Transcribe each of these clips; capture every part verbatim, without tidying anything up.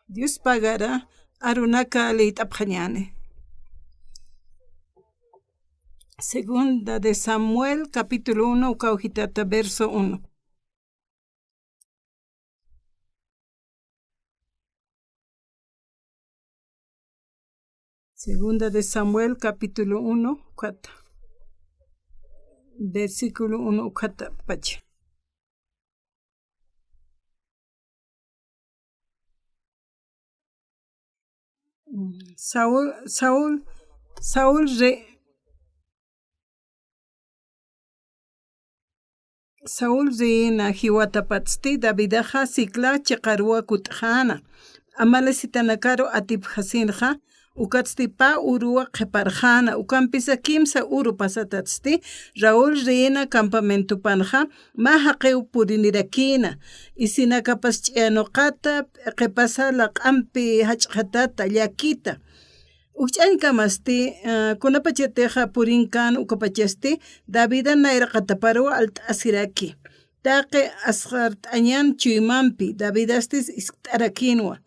Dios pagara arunaka liyt'apxañäni. Segunda de Samuel, capítulo uno, uka ujitata, verso uno. Segunda de Samuel, capítulo uno, ukhata. Versículo uno, ukhata pacha. Saúl, Saúl, Saúl re-, Saúl reyina jiwatapatsti Davidaxa Siclag chiqaruwa kut'xäna, amalecitanakaru atipjasinxa, ukatsti pä uruwa qhiparxäna, ukampisa kimsa uru pasatatsti, Saúl reyina campamentopanxa mä jaqiw purinirakïna, isinakapas ch'iyanuqata, p'iqipasa laq'ampi jach'xatata, llakita. Ukch'añkamasti, ah, kunapachatixa purinkän ukapachasti, Davida nayraqataparuw alt'asiraki. Taqi asxart'añan chuymampi, Davidastis iskt'arakïnwa.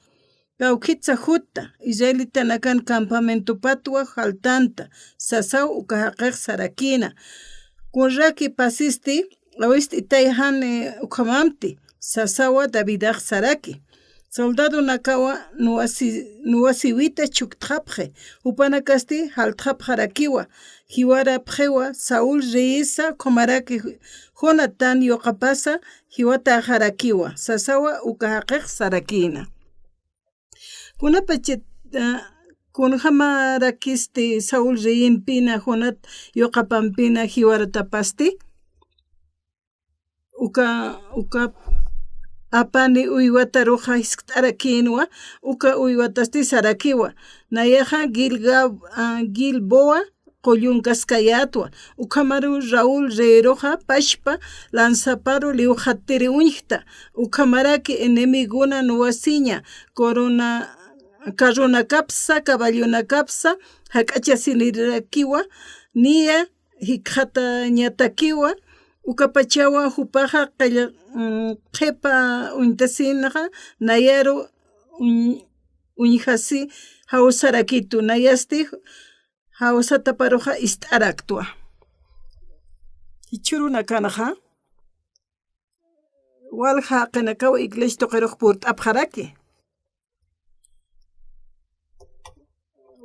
Kawkhitsa jutta, israelitanakan campamentopatwa jaltanta, sasaw uka jaqix sarakïna. Kunraki pasisti, awist'itay jan, eh, ukhamamti, sasawa Davidax saraki. Soldadonakawa nuwasi-, nuwasiwita chuktxapxi, jupanakasti jaltxapxarakiwa, jiwarapxiwa, Saúl reyisa ukhamaraki Jonatán yuqapasa jiwatäxarakiwa, sasawa uka jaqix sarakïna. Kunapachat, ah, kunjamarakisti Saúl reyimpina, Jonat yuqapampina jiwaratapasti? Uka, uka apani uywataruxa jiskt'arakïnwa, uka uywatasti sarakiwa. Nayaxa Gilga-, ah, Gilboa qullunkaskayätwa. Ukhamaru Saúl reyiruxa pachpa lanzaparu liwxatiri uñjta. Ukhamaraki enemigona nuwasiña, corona, carronakapsa, caballonakapsa, jak'achasinirakiwa, niya jikxatañatakiwa, ukapachawa jupaxa qilla-, mm, qhipa uñtasinxa, nayaru uñ-, uñjasi jawsarakitu, nayasti jawsataparuxa ist'araktwa. Jichhürunakanxa, walja jaqinakaw iglesia tuqirux purt'apxaraki.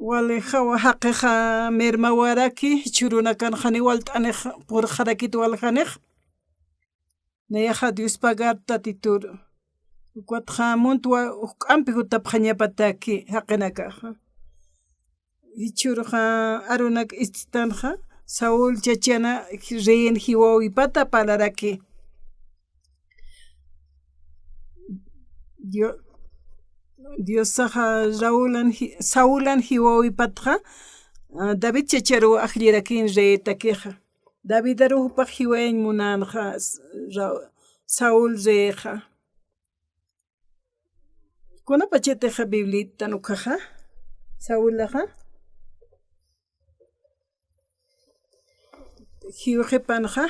Walijaw jaqixa mermawaraki, jichhürunakanxani walt'anix purxarakit waljanix. Nayaxa Dios pagar Tatitur. Ukatxa muntwa juk'ampi jutapxañapataki jaqinakaxa. Jichhüruxa arunak ist'tanxa, Saúl chachana reyin jiwawipata parlaraki. Dio-, Diosaxa Saulan ji-, Saulan jiwawipatxa, ah, David chacharuw ajllirakin reytakixa. Davidaruw jupax jiwayañ munänxa, Sa-, Ra-, Saúl reyxa. Kunapachatixa Biblitan ukhaxa, Saulaxa, jiwqipanxa,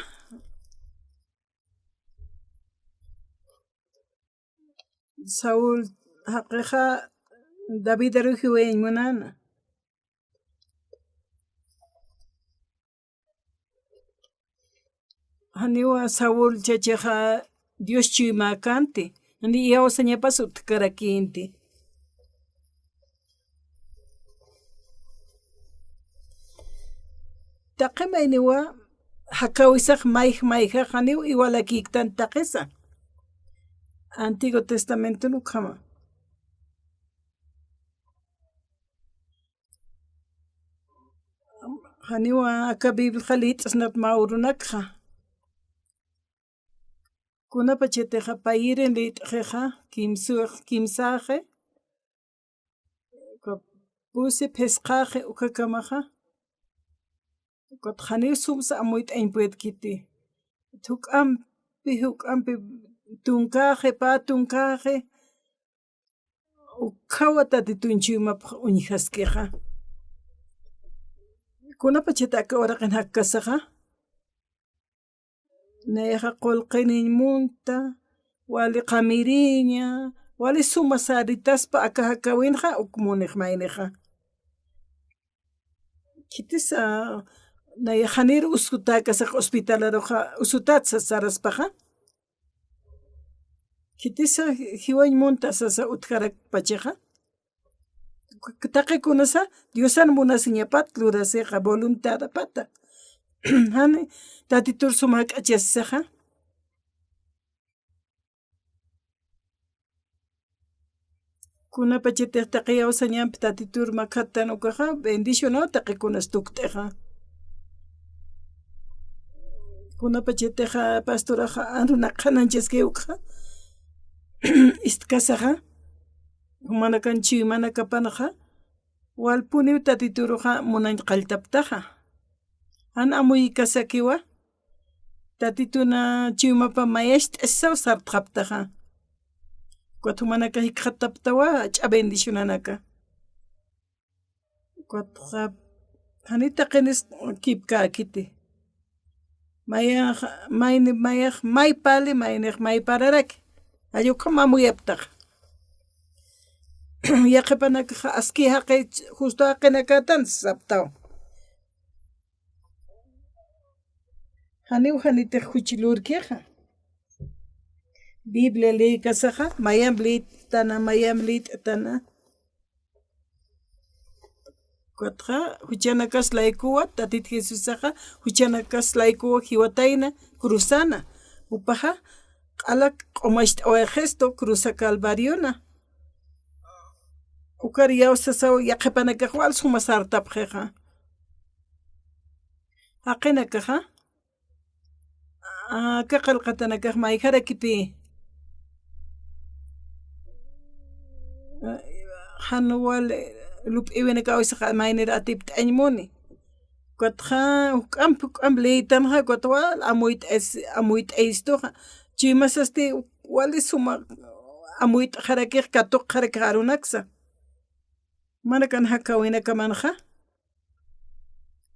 Saúl jaqixa Davidaruw jiwayañ munäna. Janiwa Saúl chachaxa Dios chuymäkänti, jani iyawsañapas utjkarakïnti. Taqi mayniwa jakawisax mayj mayjax janiw iwalakïktan taqisa. Antiguo Testamenton ukhama. Janiwa aka Bibliaxa liyt'snat mä urunakxa. Kunapachatixa payirin liyt'xixa, kimsu-, kimsaxi, pusi phisqaxi ukakamaxa. Ukat janiw sumsa amuyt'añ puedkiti. Juk'ampi, juk'ampi tunkaxi, pä tunkaxi. Ukhawa Tatitun chuymapx uñjaskixa. Kunapachat aka uraqin jakkasaxa. Nayaxa qullqiniñ munta, wali qamiriña, Wali suma saritaspa aka jakawinxa, uk munix maynixa. Khitisa, nayax janir usutäkasax hospitalaruxa, usutät sasaraspaxa. Khitisa, jiwañ munta sasa utjarakpachaxa. Taqikunasa, Diosan munasiñapat lurasixa, voluntadapata. Jani, Tatitur suma jak'achasisaxa. Kunapachatix taqi iyawsañampi Tatitur makhattan ukaxa, bendicionaw taqikunas tukt'ixa. Kunapachatixa pastoraxa, jan runak qhanañchaski ukxa, istkasaxa, jumanakan chuymanakapanxa, walpuniw Tatituruxa munañ qalltaptaxa. Jan amuykasakiwa, Tatituna chuymapa mayacht'asaw sartxaptaxa. Ukat jumanaka jikxataptawa, jach'a bendicionanaka. Ukatxa, jani taqinis kipkäkiti. Mayax, mayni, mayax, may pali, maynix, may pararaki. Jall ukham amuyaptaxa. Yaqhipanakaxa aski jaqi, justo jaqinakatan saptaw. Janiw janitix juch lurkixa. Biblia liykasaxa, mayamp liyt'tana, mayamp liyt'tana. Ukatxa, juchanakas laykuwa, Tatit Jesusaxa, juchanakas laykuwa jiwatayna, cruzana. Jupaxa, q'ala q'umacht'awayxistu, cruza Calvariona. Ukar iyawsasaw yaqhipanakax wal suma sartapxixa. Jaqinakaxa, aka qillqatanakax mayjarakipï. Jan wal lup'iwinakaw isaxa maynir atipt'añ muni. Ukatxa, juk'amp, juk'amp liytanxa, ukat wal amuyt'as-, amuyt'ayistuxa. Chuymasasti wali suma amuyt'xarakix, katuqxarakix arunaksa. Manakan jakawinakamanxa.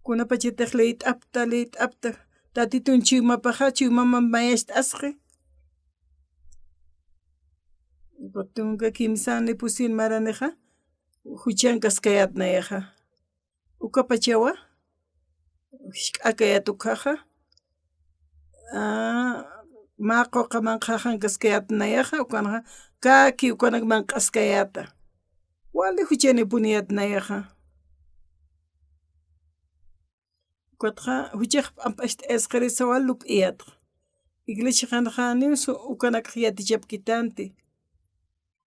Kunapachatix liyt'apta, liyt'apta. Tatitun chuymapaxa, chuymamamp mayacht'asxi. Tunka kimsani pusin maranixa, juchankaskayät nayaxa. Ukapachawa, jisk'akayät ukhaxa. A, mä quqa manqhaxankaskayät nayaxa, ukanxa, kaki ukanak manq'askayäta. Wali juchanipuniyät nayaxa. Ukatxa, juchax p'amp'acht'ayasqirisa wal lup'iyätxa. Iglesiaxanxa janiw ukanakxa yatichapkitänti.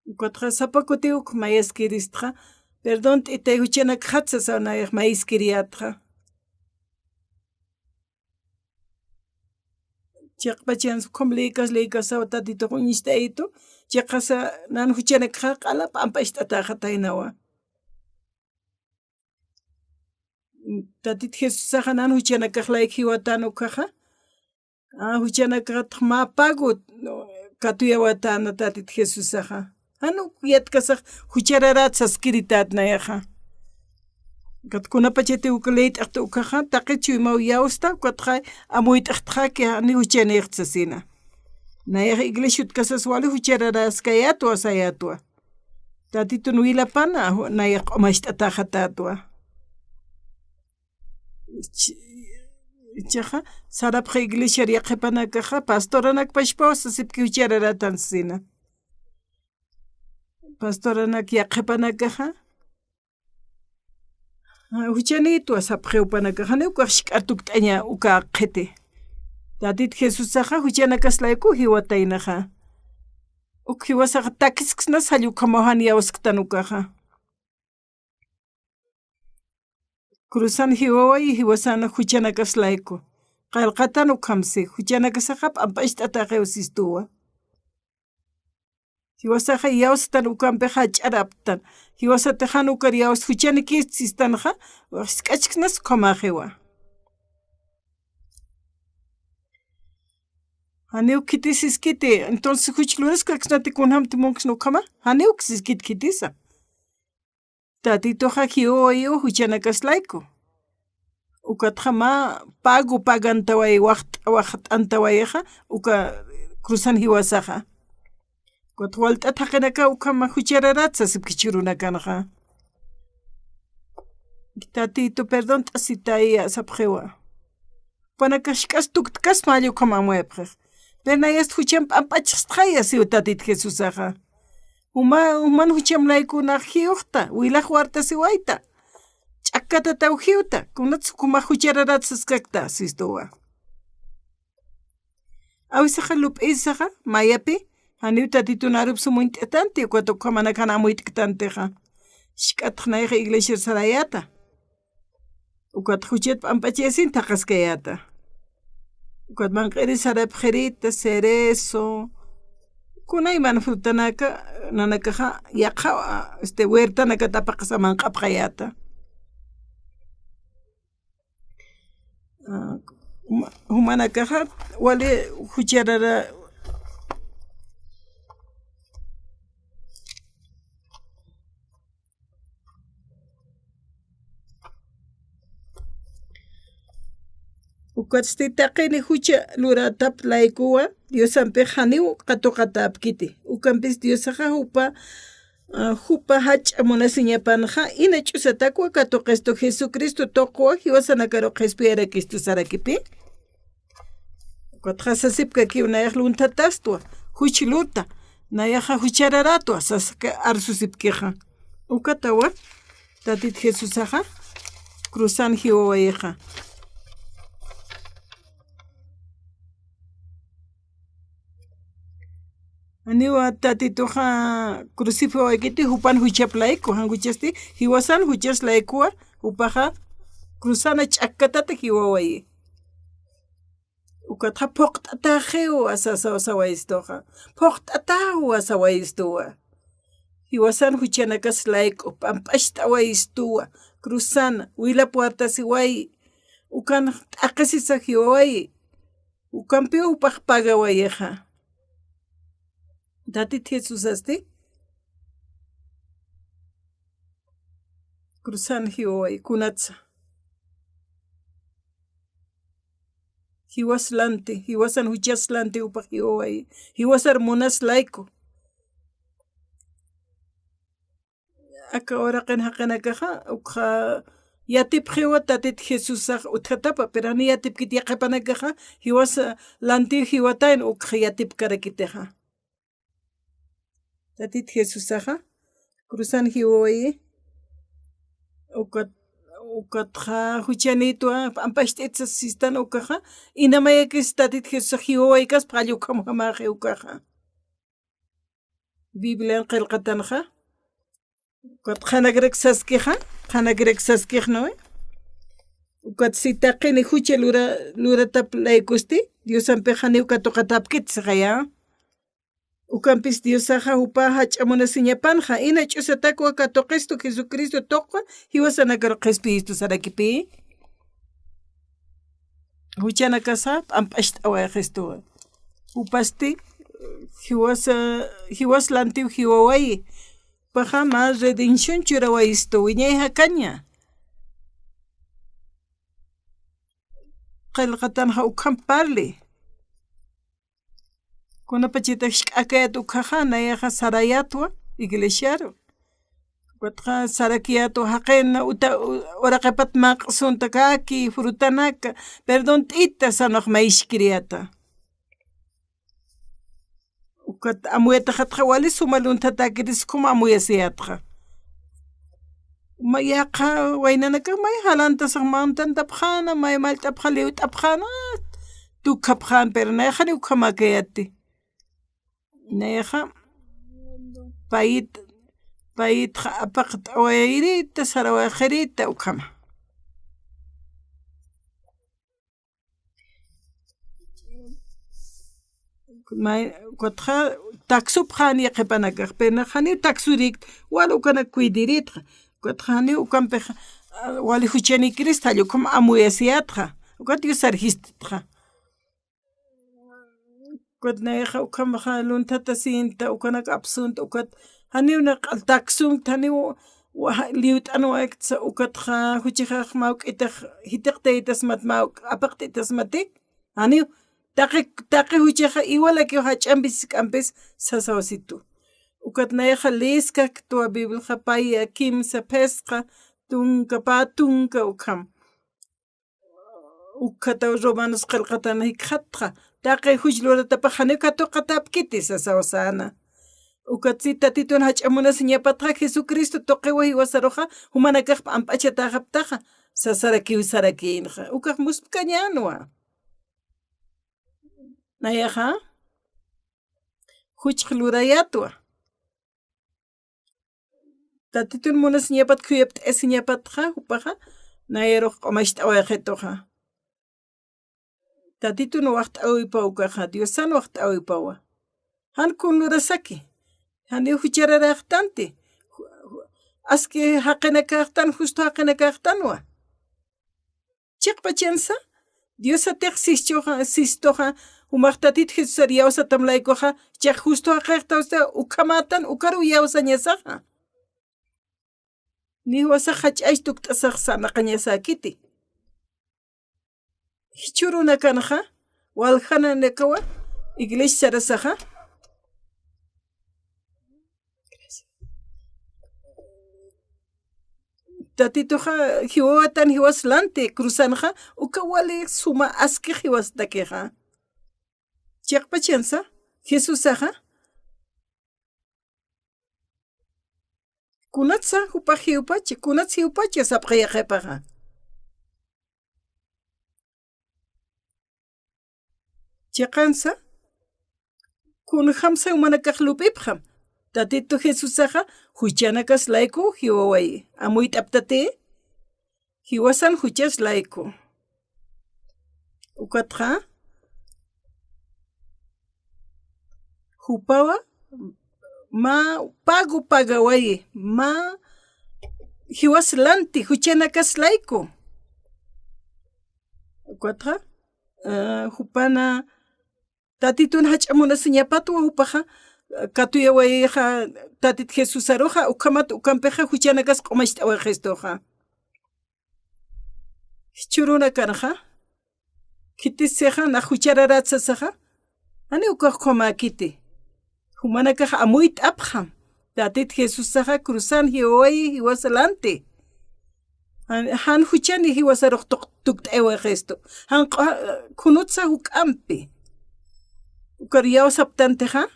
Ukatxa sapa kutiw uk mayaskiristxa, perdón t'itay juchanakxat sasaw nayax mayiskiriyätxa. Chiqpachansa ukham liykas liykasaw Tatitux uñist'ayitu, chiqasa nan juchanakxa q'ala p'amp'acht'atäxataynawa. Tatit Jesusaxa nan juchanakax layku jiwatän ukhaxa, a, juchanakatx mä pago katuyawatana Tatit Jesusaxa. Jan uk yatkasax juchararät saskiritätxa nayaxa. Ukat kunapachatiw uk liyt'axta ukhaxa, taqi chuymaw iyawsta, ukatxa amuyt'axtxaki, jani juchanïxta sasina. Nayax iglesia utkasas wali juchararaskayätwa sayätwa. Tatitun wilapana, ju-, nayax q'umacht'atäxatätwa. Ch-, ichaxa, sarapxi iglesiar yaqhipanakaxa, pastoranak pachpaw sasipki juchararatan sasina. Pastoranak yaqhipanakaxa, a, juchanïtwa sapxi jupanakaxa, janiw ukax jisk'ar tukt'aña uka qhiti. Tatit Jesusaxa, juchanakas layku jiwataynaxa. Uk jiwasaxa takiskisnas jall ukhamaw jan iyawsktan ukaxa. Cruzan jiwawayi, jiwasan juchanakas layku. Qillqatan ukhamsi, juchanakasaxa p'amp'acht'atäxiw sistuwa. Jiwasaxa iyawstan ukampix jach'araptan. Jiwasatix jan ukar iyaws juchanikït sistanxa, jisk'achksnas ukhamäxiwa. Janiw khitisiskiti, entonces juch luraskaksnati kunjamti munksna ukhama, janiw siskit khitisa. Tatituxa jiwawayiw juchanakas layku. Ukatxa mä pago pagantaway, waxt'a-, waxt'antawayixa, uka cruzan jiwasaxa. Ukat walt'at jaqinakax ukhama juchararat sasipki jichhürunakanxa. Tatitu, perdont'asitaya sapxiwa. Jupanakax jisk'as tukt'kasma jall ukham amuyapxix. Pero nayast juchamp p'amp'achxistxaya siw Tatit Jesusaxa. Juma, juman jucham laykunax jiyuxta, wilax wartasiwayta. Ch'akkatataw jiyuta, kunats jumax juchararat saskakta, sistuwa. Awisaxa lup'ïsaxa, mayapi, janiw Tatitun arup sumuñt'tanti, ukat ukhamanak jan amuyt'ktantixa. Jisk'atx nayax iglesiar sarayäta. Ukat juchat p'amp'achayasin thaqhaskayäta. Ukat manq'iri sarapxirita, cerezo, kunayman frutanaka, nanakaxa, yaqha, este, huertanakat apaqasa manq'apxayäta. Ah, juma-, jumanakaxa wali jucharara. Ukatsti taqini jucha lurätap laykuwa, Diosampix janiw katuqatäpkiti. Ukampis Diosaxa jupa, ah, jupa jach'a munasiñapanxa, ina ch'usatakwa katuqistu Jesucristo tuqwa jiwasanakaru qhispiyarakistu sarakipi. Ukatxa sasipkakiw nayax lunthatastwa, juch lurta, nayaxa juchararätwa, saska arsusipkixa. Ukatawa, Tatit Jesusaxa, cruzan jiwawayixa. Janiwa Tatituxa crucifiwaykiti jupan juchap layku, jan juchasti, jiwasan juchas laykuwa, jupaxa cruzana ch'akkatata jiwawayi. Ukatxa phuqt'ataxiw asa, asa, sawayistuxa. Phuqt'ataw sawayistuwa. Jiwasan juchanakas layku, p'amp'acht'awayistuwa. Cruzana, wilap wartasiwayi. Ukan t'aqhisisa jiwawayi. Ukampiw jupax pagawayixa. Tatit Jesusasti cruzan jiwawayi, kunatsa. Jiwas lanti, jiwasan juchas lanti jupax jiwawayi. Jiwasar munas layku. Aka uraqin jaqinakaxa, ukxa yatipxiwa Tatit Jesusax utjatapa, pero jani yatipkit yaqhipanakaxa, jiwas lantiw jiwatayn ukxa yatipkarakitixa. Tatit Jesusaxa, cruzan jiwawayi, ukat, ukatxa juchanïtwa, p'amp'acht'it sas sistan ukaxa, ina mayakis Tatit Jesusax jiwawaykaspa jall ukhamjamaxi ukaxa. Biblian qillqatanxa, ukat qhanakrak saskixa, qhanakrak saskix, ¿no? Ukat si taqini jucha lura, luratap laykusti, Diosampix janiw katuqatäpkit sixaya. Ukampis Diosaxa jupa jach'a munasiñapanxa, ina ch'usatakwa katuqistu Jesucristo tuqwa, jiwasanakaru qhispiyistu sarakipi. Juchanakasa p'amp'acht'awayxistuwa. Jupasti, jiwasa, jiwas lantiw jiwawayi. Jupaxa mä redención churawayistu, wiñay jakaña. Qillqatanxa ukham parli. Kunapachatix jisk'akayät ukhaxa, nayaxa sarayätwa, iglesiaru. Ukatxa sarakiyätwa jaqin uta, u-, uraqapat maq'suntakaki, frutanaka, perdont'ita, sanax mayskiriyäta. Ukat amuyataxatxa wali suma lunthatäkiris ukham amuyasiyätxa. Mä yaqha waynanakax may jalantasax mantantapxäna, may mallt'apxa liwt'apxäna, tukhapxän, pero nayax janiw ukhamäkayäti. Nayaxa payit, payitxa apaqt'awayrita, sarawayxirita ukhama. May, ukatxa taksupxän yaqhipanakax, pero nax janiw taksurïkta, wal ukanak cuidiritxa. Ukatxa janiw ukampix, ah, wali juchanikirista, jall ukham amuyasiyätxa. Ukat Diosar jist'txa. Ukat nayaxa ukhamaxa lunthatasïnta, ukanak apsunta, ukat janiw naq'al taksunta, janiw wa-, liwt'anwayaktsa, ukatxa juchaxax mä juk'itax jitiqtayitasmat, mä juk'a apaqt'itasmati, janiw Taqi, taqi juchaxa iwalakiw jach'ampis jisk'ampis sasawasitu. Ukat nayaxa liskaktwa Bibliaxa paya kimsa phisqa tunka, pä tunka ukham. Ukhataw Romanos qillqatan jikxatxa, taqi juch luratapax janiw katuqatäpkiti sasawasana. Ukatsi Tatitun jach'a munasiñapatxa Jesucristo tuqiwa jiwasaruxa, jumanakax p'amp'achatäxaptaxa, sasarakiw sarakïnxa. Ukax muspkañänwa. Nayaxa, juchx lurayätwa. Tatitun munasiñapat khuyapt'asiñapatxa, jupaxa, nayarux q'umacht'awayxituxa. Tatitun waxt'äwipaw ukaxa, Diosan waxt'äwipawa. Jan kun lurasaki, janiw juchararäxtanti, ju-, ju-, aski jaqinakäxtan, justo jaqinakäxtanwa. Chiqpachansa, Diosatix sistuxa, sistuxa, jumax Tatit Jesusar iyawsatam laykuxa, chiq justo jaqixtawsa, ukhamätan, ukaruw iyawsañasaxa. Ni jiwasax jach'añ tukt'asax sarnaqañasäkiti. Jichhürunakanxa, waljananakawa, iglesia sarasaxa. Tatituxa jiwawatan jiwas lanti cruzanxa, uka wali suma askix jiwastakixa. Chiqpachansa, Jesusaxa, kunatsa jupax jiwpacha, kunatsa jiwpacha sapxi yaqhipaxa. Chiqansa, kunjamsa jumanakax lup'ipxam, Tatitu Jesusaxa, juchanakas layku jiwawayi, amuyt'aptati, jiwasan juchas layku. Ukatxa, jupawa, mä pago pagawayi, mä jiwas lanti, juchanakas layku. Ukatxa, eh, jupana, Tatitun jach'a munasiñapatwa jupaxa, katuyawayixa Tatit Jesusaruxa, ukhamat ukampixa juchanakas q'umacht'awayixistuxa. Jichhürunakanxa, khitisixa, nax juchararätsasaxa, janiw ukax ukhamäkiti. Jumanakax amuyt'apxam. Tatit Jesusaxa cruzan jiwawayi jiwas lanti. Jan, jan juchani jiwasarux tuq-, tukt'awayixistu. Jan q'a-, kunutsa juk'ampi. Ukar iyawsaptantixa.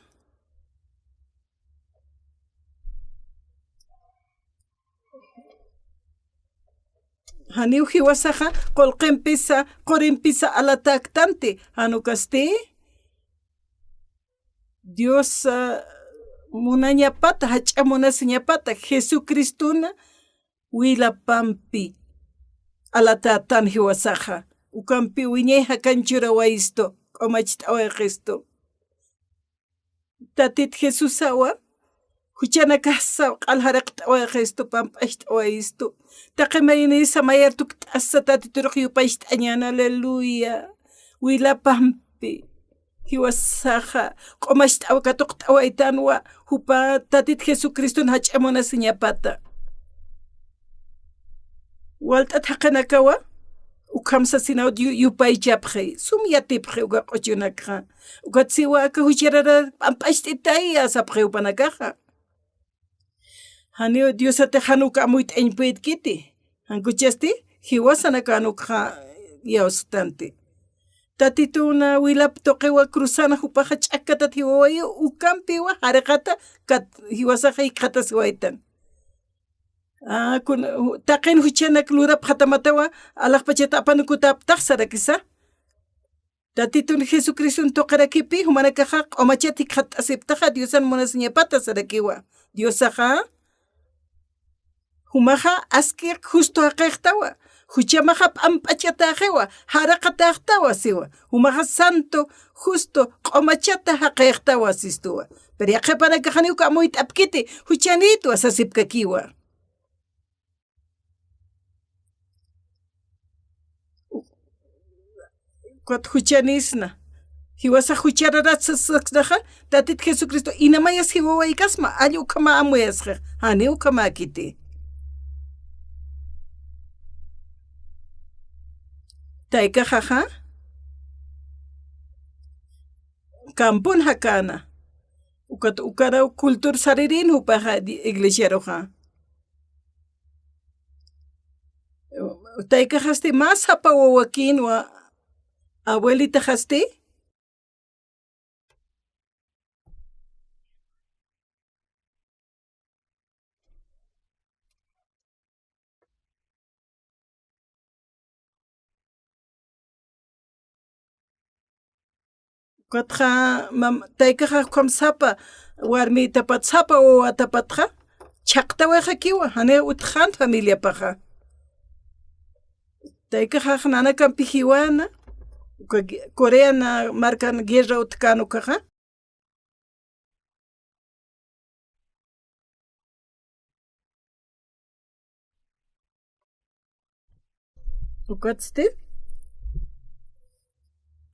Janiw jiwasaxa, qullqimpisa, qurimpisa alatäktanti, jan ukasti. Dios, ah, munañapata, jach'a munasiñapata, Jesucristuna wilapampi alatätan jiwasaxa, ukampi wiñay jakañ churawayistu, q'umacht'awayixistu. Tatit Jesusawa, juchanakasa q'al jariqt'awayixistu, pamp'acht'awayistu. Taqi mayni samayar tukt'asa Tatiturux yupacht'añäni, aleluya. Wilapampi jiwasaxa q'umacht'aw katuqt'awaytanwa, jupa Tatit Jesucriston jach'a munasiñapata. Walt'at jaqinakawa, ukham sasinaw yu-, yupaychapxi, sum yatipxi uka q'uchunakxa. Ukat siwa aka juchararar p'amp'acht'itaya sapxi jupanakaxa. Janiw Diosatix jan uk amuyt'añ puytkiti. Jan kuchasti, jiwasanaka jan ukxa iyawsktanti. Tatituna wilap tuqiwa cruzana jupaxa ch'akkatat jiwawayi, ukampiwa jariqata kat jiwasaxa jikxatasiwaytan. Ah, kun, taqin juchanak lurapxatamatawa, alaxpachat apanukutäptax sarakisa. Tatitun Jesucriston tuqirakipi, jumanakaxa q'umachat jikxatt'asiptaxa Diosan munasiñapata sarakiwa. Diosaxa, jumaxa aski justo jaqixtawa, juchamaxa p'amp'achatäxiwa, jariqatäxtawa siwa. Jumaxa santo, justo, q'umachata jaqixtawa sistuwa. Pero yaqhipanakax janiw uk amuyt'apkiti, juchanïtwa sasipkakiwa. Ukat juchanisna. Jiwasax juchararat sasaksnaxa, Tatit Jesucristo, inamayas jiwawaykasma, alli ukhama amuyasxa, jani ukhamäkiti. Taykaxaxa, campon jakana. Ukat ukaraw cultur saririn jupaxa di-, iglesiaruxa. Taykaxasti mä sapa wawakinwa, abuelitaxasti. Ukatxa mam-, taykaxa ukham sapa warmitapat, sapa wawatapatxa, chhaqtawayxakiwa, janiw utjxän familiapaxa. Taykaxax nanakampi jiwana, uka gui-, Corea na markan guerra utjkän ukaxa. Ukatsti,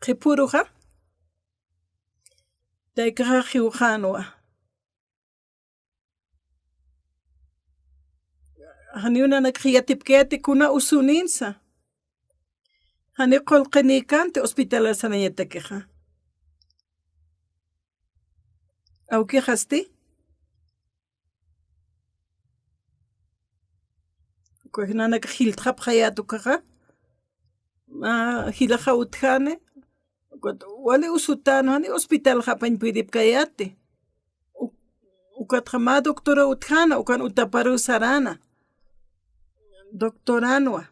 qhipüruxa, taykaxa jiwxänwa. Janiw nanakax yatipkayäti kuna usuninsa. Janiw qullqinïkänti hospitalar sarañatakixa. Awkixasti, ukax nanakax jiltxapxayät ukaxa, mä jilaxa utjäni, ukat wali usutän, janiw hospitalxa apañ puydipkayäti. U-, ukatxa mä doctora utjäna, ukan utaparuw saräna. Doctoranwa.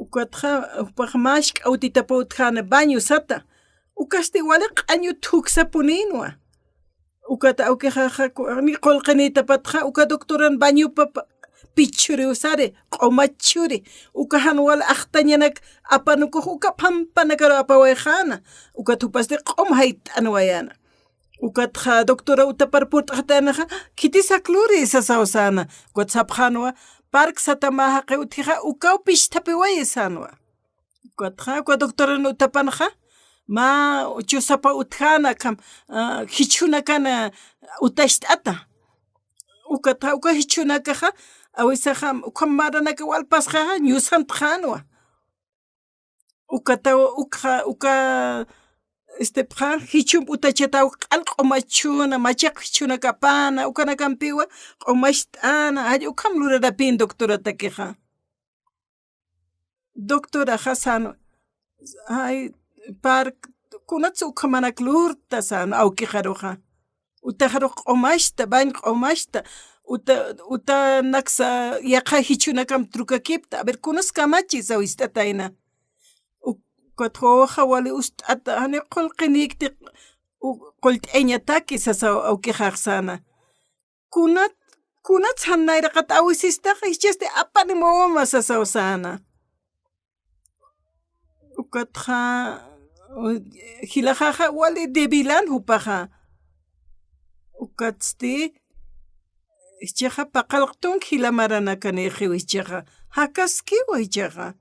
Ukatxa, jupax mä jisk'a utitapaw utjäna, baño sata. Ukasti wali q'añu thuksapunïnwa. Ukat awkixaxa ku-, ni qullqinïtapatxa, uka doctoran bañopa pa-, pichhuriw sari, q'umachhuri. Uka jan wal axtañanak apanukux, uka pampanakaru apawayxäna. Ukat jupasti q'um jayt'anwayäna. Ukatxa doctora utapar purt'xataynaxa, khitisak luri sasaw säna. Ukat sapxänwa, park sata mä jaqi utjixa, ukaw pisthapiwayi sänwa. Ukatxa, uka doctoran utapanxa, mä chusapa utjäna, akham, ah, jichhünakan, ah, utacht'ata. Ukatxa, uka jichhünakaxa, awisaxa, ukham maranaka wal pasxaxa, ñusantxänwa. Ukataw, ukxa, uka, este, pxa, jichhümp utachataw q'al q'umachhüna, machaq jichhünak apana, ukanakampiwa, q'umacht'ana, jall ukham lurarapïn doctoratakixa. Doctoraxa sän, ay, park, kunats ukhamanak lurta sän, awkixaruxa. Utaxarux q'umachta, bañ q'umachta, uta, utanaksa yaqha jichhünakamp trukakipta, a ver, kunas kamachi sawist'atayna. Ukat wawaxa wali ust'ata, janiw qullqinïkti, u-, qullt'ayañataki sasaw awkixax säna. Kunat, kunats jan nayraqat awisistaxa, jichhasti apanim wawama sasaw säna. Ukatxa, u-, jilaxaxa wali débilan jupaxa. Ukatsti, jichhaxa paqallq tunk jila maranakanïxiw jichhaxa. Jakaskiw jichhaxa.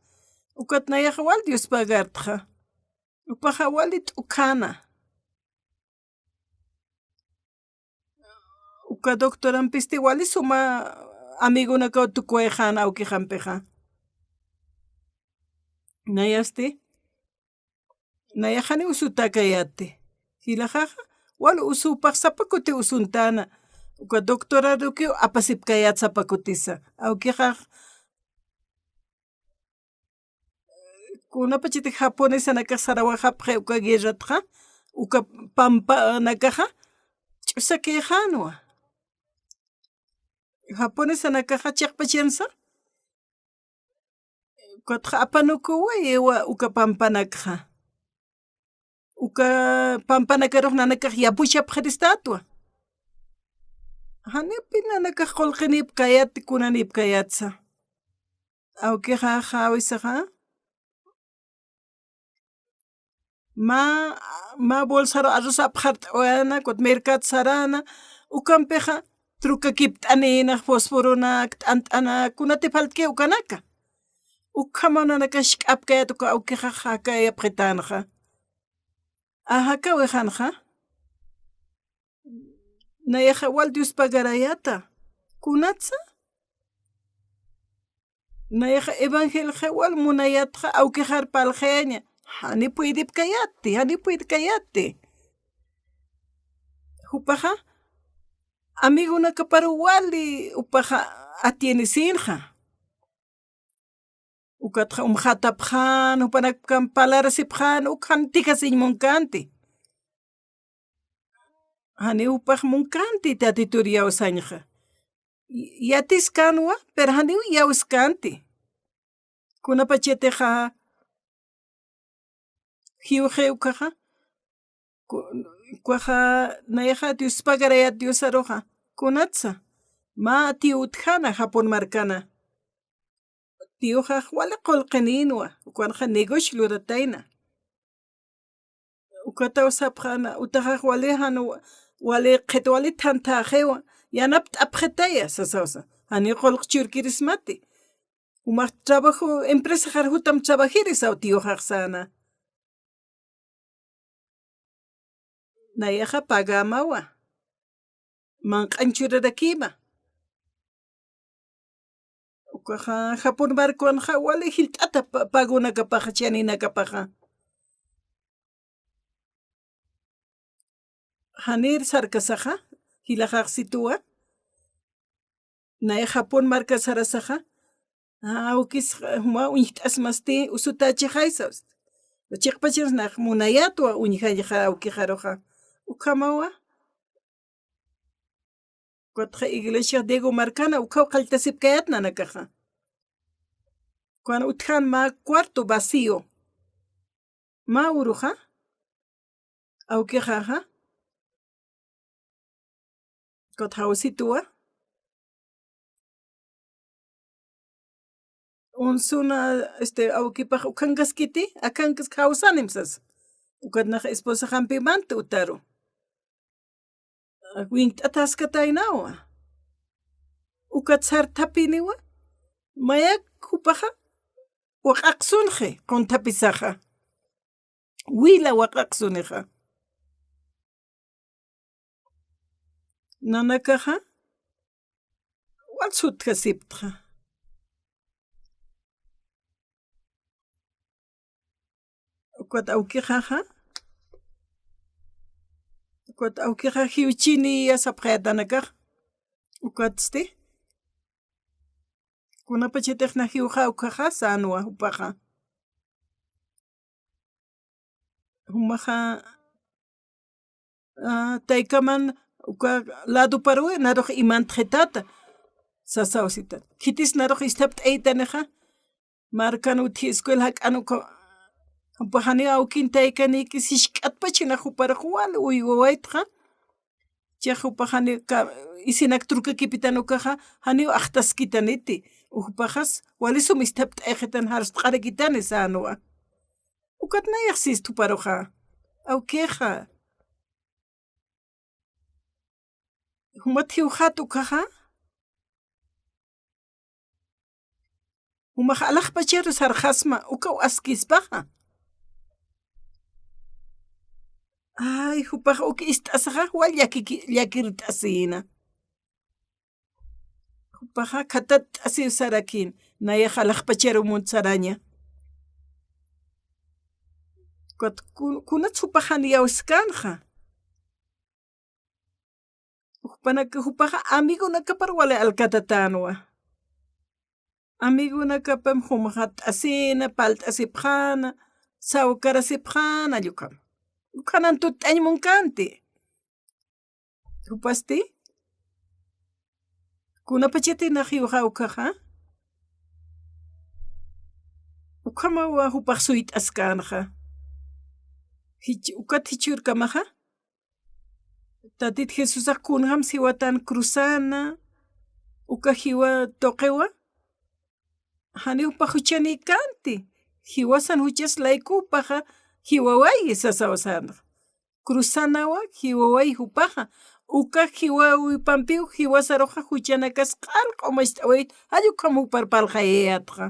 Ukat nayaxa wal Dios pagartxa. Jupaxa wali t'ukhäna. Uka doctorampisti wali suma amigonakaw tukuwayxän awkixampixa. Nayasti, nayax janiw usutäkayäti. Jilaxaxa, wal usupax sapa kuti usuntäna. Uka doctorarukiw apasipkayät sapa kutisa. Awkixax, kunapachatix japonesanakax sarawaxapxi uka guerratxa, uka pampanakaxa ch'usakïxänwa. Japonesanakaxa chiqpachansa, ukatxa apanukuwayiwa uka pampanakxa. Uka pampanakarux nanakax yapuchapxiristätwa. Janipï nanakax qullqinïpkayät, kunanïpkayätsa. Awkixaxa, awisaxa, mä, mä bolsaru arroz apxart'awayäna, ukat mercad saräna, ukampixa trukakipt'anïna, fósforonak, t'ant'anak, kunatï faltki ukanaka. Ukhamaw nanakax jisk'apkayät uka awkixax jakayapxitänxa. Ajakawixänxa. Nayaxa wal Dios pagarayäta. Kunatsa? Nayaxa evangelioxa wal munayätxa awkixar parlxayaña. jani puydipkayäti, jani puydkayäti. Jupaxa, amigonakaparu wali, jupaxa atiendesinxa. Ukatxa umxatapxän, jupanakpam parlasipxän, uk jan tijasiñ munkänti. Janiw jupax munkänti Tatitur iyawsañxa. Y-, yatiskänwa, pero janiw iyawskänti. Kunapachatixa jiwxi ukaxa, ku-, ukaxa nayaxa Dios pagarayät Diosaruxa, kunatsa, mä tiyu utjäna Japón markana. Tiyuxax wali qullqinïnwa, ukanxa negocio luratayna. Ukataw sapxäna, utaxax wali jan wa-, wali qhit wali thanthaxiwa, yanapt'apxitaya, sasawsa. Janiw qullq churkirismati. Jumax trabajo, empresaxar jutam trabajiri saw tiyuxax säna. Nayaxa pagamawa. Manq'añ churarakïma. Ukaxa Japón barcowanxa wali jilt'ata pa-, pagonakapaxa, chaninakapaxa. Janir sarkasaxa, jilaxax situwa. Nay Japón marka sarasaxa, awkis, juma uñjt'asmasti, usutächixaysa. Chiqpachans nax munayätwa uñjañxa awkixaruxa. Ukhamawa. Ukatxa iglesia Diego markana, ukhaw qalltasipkayät nanakaxa. Ukan utjan mä cuarto vacío. Mä uruxa, awkixaxa, ukat jawsituwa. Unsuna, este, awkipax ukankaskiti, akankas jawsanim sas. Ukat nax esposaxampimanti utaru. Winkt'ataskataynawa. Ukat sarthapiniwa, mayak jupaxa, waq'aqsunxi, qunthapisaxa. Wila waq'aqsunixa. Nanakaxa, wal sutjasiptxa. Ukat awkixaxa. Ukat awkixa jiwchiniya sapxayät nanakax. Ukatsti. Kunapachatix na jiwxa ukaxa sänwa jupaxa. Jumaxa, ah, taykaman uka ladoparuwi, narux imantxitäta, sasaw sitan. Khitis narux isthapt'aytanixa, markan utji escuela jak'an uka, jupax janiw awkin taykanïkis jisk'atpachinax juparux wal uywawaytxa, Chiqa jupax jani ka-, isinak trukakipitan ukaxa, janiw axtaskitaniti. Jupaxas, wali sum isthapt'ayxitan jarst'arakitani sänwa. Ukat nayax sistuparuxa. Awkixa. Jumat jiwxat ukaxa. Jumax alaxpacharu sarxasma, ukaw askispaxa. Ay, jupax uk ist'asaxa, wal llakiki-, llakirt'asïna. Jupaxa khatatt'asiw sarakïn, nayax alaxpacharu munt saraña. Ukat kun-, kunats jupax jan iyawskänxa. Jupanak-, jupaxa amigonakapar wali alkatatänwa. Amigonakapam jumaxat'asïna, parlt'asipxäna, sawkarasipxäna, ukham. Ukhanan tutt'añ munkänti. Jupasti, kunapachati nax jiwxa ukaxa. Ukhamawa jupax suyt'askänxa. Jich-, ukat jichhürkamaxa. Tatit Jesusax kunjams jiwatan cruzana, uka jiwa tuqiwa, janiw jupax juchanïkänti, jiwasan juchas laykupaxa, jiwawayi sasaw sänxa. Cruzanawa, jiwawayi jupaxa, uka jiwawipampiw, jiwasaruxa juchanakas q'al q'umacht'awayt, jall ukham jupar parlxayayätxa.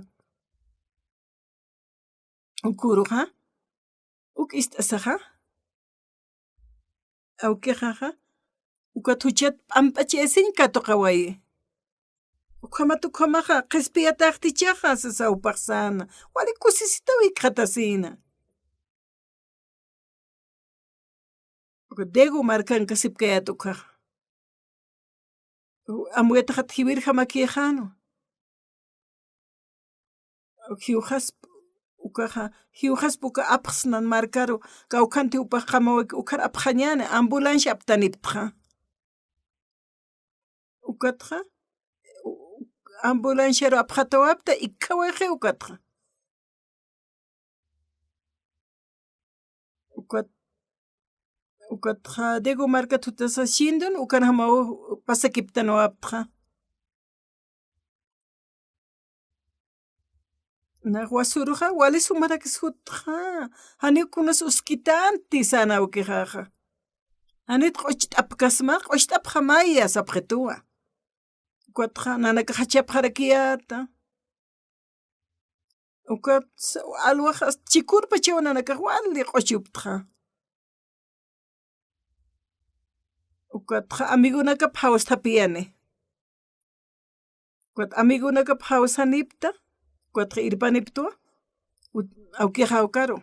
Uk uruxa, uk ist'asaxa, awkixaxa, ukat juchat p'amp'achayasiñ katuqawayi. Ukhamat ukhamaxa, qhispiyatäxtichaxa, sasa jupax säna. Wali kusisitaw jikxatasïna. Degu markankasipkayät ukkhaxa. Amuyataxat jiwirjamakïxänwa. Jiwxasp ukaxa, jiwxasp uka apxsnan markaru, kawkhanti jupax qamawaki, ukhar apxañäni, ambulancia aptaniptxa. Ukatxa, u-, ambulanciaru apxatawapta, ikkawayxi ukatxa. Ukat, ukatxa Degu markat jutasa sintun, ukanjamaw pasakiptanwaptxa. Nax wasuruxa, wali sumarakis jutxa, janiw kunas uskitänti sän awkixaxa. Janit q'ucht'apkasma, q'ucht'apxamaya sapxituwa. Ukatxa nanakax jachapxarakiyäta. Ukat alwax chikurpachaw nanakax wali q'uchuptxa. Ukatxa amigonakap jawstapiyani. Ukat amigonakap jawsanipta, ukatxa irpaniptwa, ut-, awkixaw karu.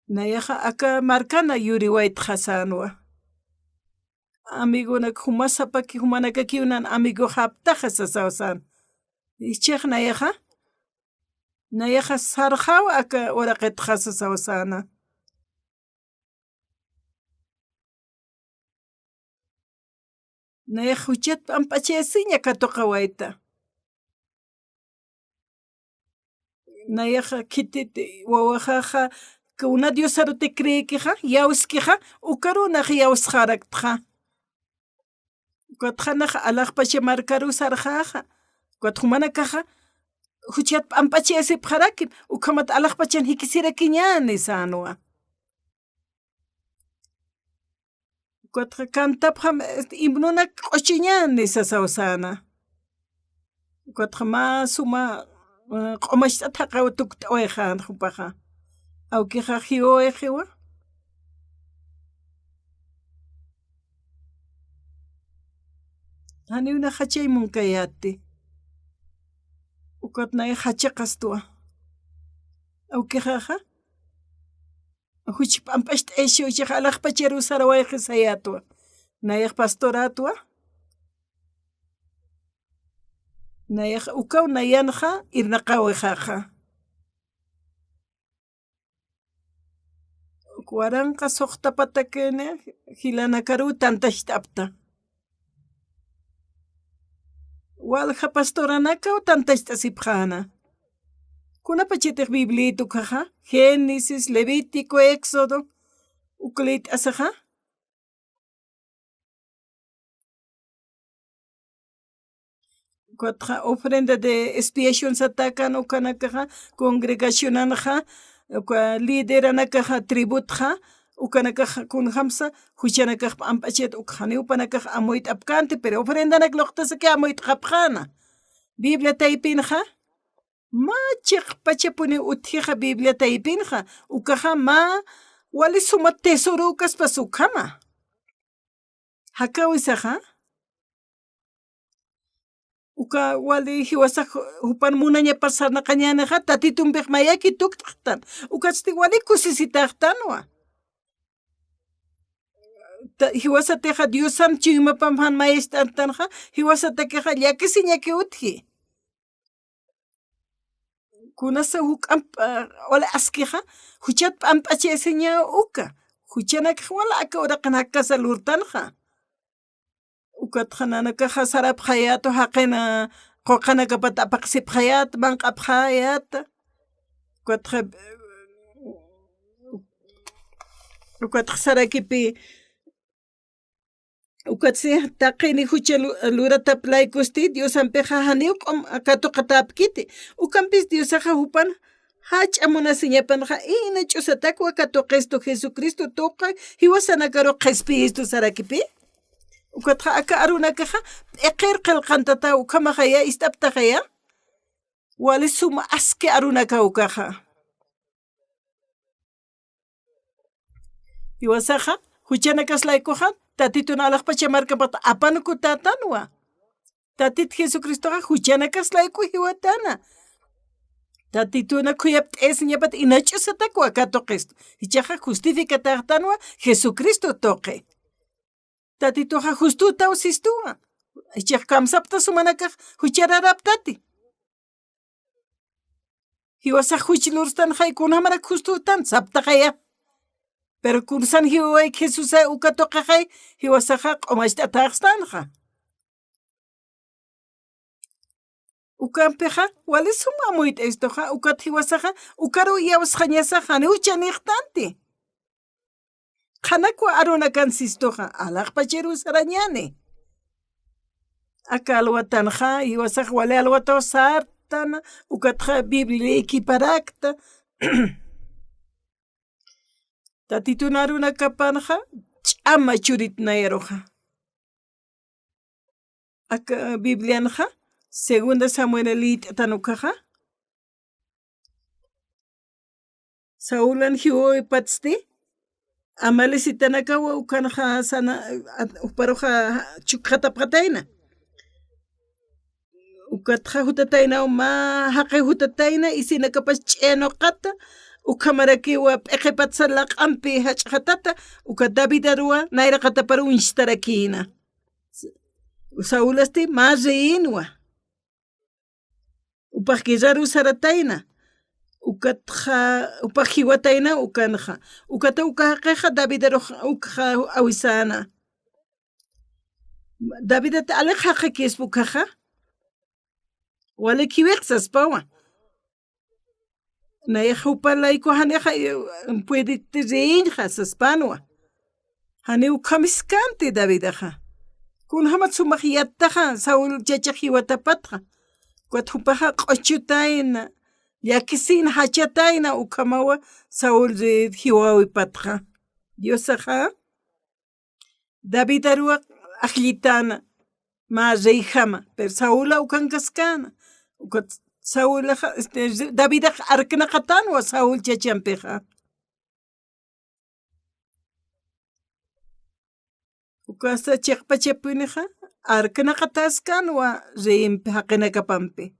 Nayaxa aka markana yuriwaytxa sänwa. Amigonak jumasapaki jumanakakiw nan amigoxaptaxa sasaw sän. Jichhax nayaxa, nayaxa sarxaw aka uraqitxa sasaw säna. Nayax juchat p'amp'achayasiña katuqawayta. Nayaxa khitit wawaxaxa, kuna Diosaruti creekixa, yawskixa, ukarunax yawsxaraktxa. Ukatxa nax alaxpacha markaru sarxaxa. Ukat jumanakaxa, juchat p'amp'achayasipxarakim, ukhamat alaxpachan jikisirakiñäni sänwa. Ukatxa cantapxam, este, himnonak q'uchiñäni sasaw säna. Ukatxa mä suma, eh, q'umacht'at jaqaw tukt'awayxän jupaxa. Awkixax jiwawayxiwa. Janiw nax jachay munkayäti. Ukat nayax jachaqastwa. Awkixaxa. Juch p'amp'acht'ayasiw jichhax alaxpacharuw sarawayxi sayätwa. Nayax pastorätwa. Nayax ukaw nayanxa irnaqawixaxa. Waranqa suxtapatakini jilanakaruw tantacht'apta. Walja pastoranakaw tantacht'asipxäna. Kunapachatix Bibliayt ukkhaxa, Génesis, Levítico, Éxodo, uk liyt'asaxa. Ukatxa ofrenda de expiación satäkän ukanakaxa, congregacionanxa, uka lideranakaxa, tributxa, ukanakaxa kunjamsa, juchanakax p'amp'achayät uk janiw jupanakax amuyt'apkänti, pero ofrendanak luqtasaki amuyt'xapxäna. Biblia taypinxa, mä chiqpachapuniw utjixa Biblia taypinxa, ukaxa mä wali suma tesoro ukaspas ukhama. Jakawisaxa, uka wali jiwasax jupan munañapar sarnaqañänixa, Tatitumpix mayaki tukt'xtan. Ukatsti wali kusisitaxtanwa. Ta-, jiwasatixa Diosan chuymapam jan mayacht'antanxa, jiwasatakixa llakisiñaki utji. Kunasa juk'amp, ah, wali askixa, juchat p'amp'achayasiña uka. Juchanakxa wali aka uraqin jakasa lurtanxa. Ukatxa nanakaxa sarapxayätwa, jaqina quqanakapat apaqsipxayät, manq'apxayät. Ukatxa, ukatxa sarakipi, ukatsti taqini jucha lu-, luratap laykusti, Diosampixa janiw q'um katuqatäpkiti. Ukampis Diosaxa jupan jach'a munasiñapanxa, ina ch'usatakwa katuqistu Jesucristo tuqi jiwasanakaru qhispiyistu sarakipi. Ukatxa aka arunakaxa p'iqir qillqantata ukhamaxaya, ist'aptaxaya. Wali suma aski arunaka ukaxa. Jiwasaxa, juchanakas laykuxa, Tatitun alaxpacha markapaxt apankutatanwa. Tatit Jesucristoxa, juchanakas layku jiwatäna. Tatituna khuyapt'ayasiñapat ina ch'usatakwa katuqistu. Jichhaxa justificatäxtanwa Jesucristo tuqi. Tatituxa justütaw sistuwa. Jichhax kamsapta sumanakax juchararäptati. Jiwasax juch lurstanxay kunjamarak justütan saptaxaya. Pero kunsan jiwawayki Jesusa uka tuqixay, jiwasaxa q'umacht'atäxstanxa. Ukampixa, wali sum amuyt'aystuxa, ukat jiwasaxa, ukaru iyawsxañasaxa, janiw chanïxtanti. Qhanakwa arunakan sistuxa, alaxpacharuw sarañäni. Aka alwatanxa, jiwasax wali alwataw sartan, ukatxa Biblia leekiparakta. Tatitun arunakapanxa, ch'ama churit nayaruxa. Aka Biblianxa, segunda Samuel liyt'atan ukaxa, Saulan jiwawipatsti, amalecitanakawa ukanxa sana, at-, juparuxa chukxatapxatayna. Ukatxa jutataynaw mä jaqi jutatayna, isinakapas ch'anuqata, ukhamarakiwa p'iqipatsa laq'ampi jach'xatata, uka Davidaruwa nayraqatapar uñstarakïna. Saulasti mä reyinwa. Upax guerraru saratayna. Ukatxa, upax jiwatayna ukanxa. Ukata uka jaqixa Davidarux ukxa awisäna. Davidat alix jaqikispa ukaxa. Walik jiwix saspawa. Nayax jupa layku janixa, eh, puediti reyiñxa saspanwa. Janiw ukhamiskanti Davidaxa. Kunjamat sumax yattaxa Saúl chachix jiwatapatxa. Ukat jupaxa q'uchutayna, llakisïna jachatayna ukhamawa Saúl, eh, jiwawipatxa. Diosaxa Davidaruwa ajllitäna, mä reyjama, pero Saula ukankaskäna. Ukat Saulaxa, este, Davidax arknaqatänwa Saúl chachampixa. Ukasa chiqpachapunixa, arknaqatäskänwa reyimpi jaqinakapampi.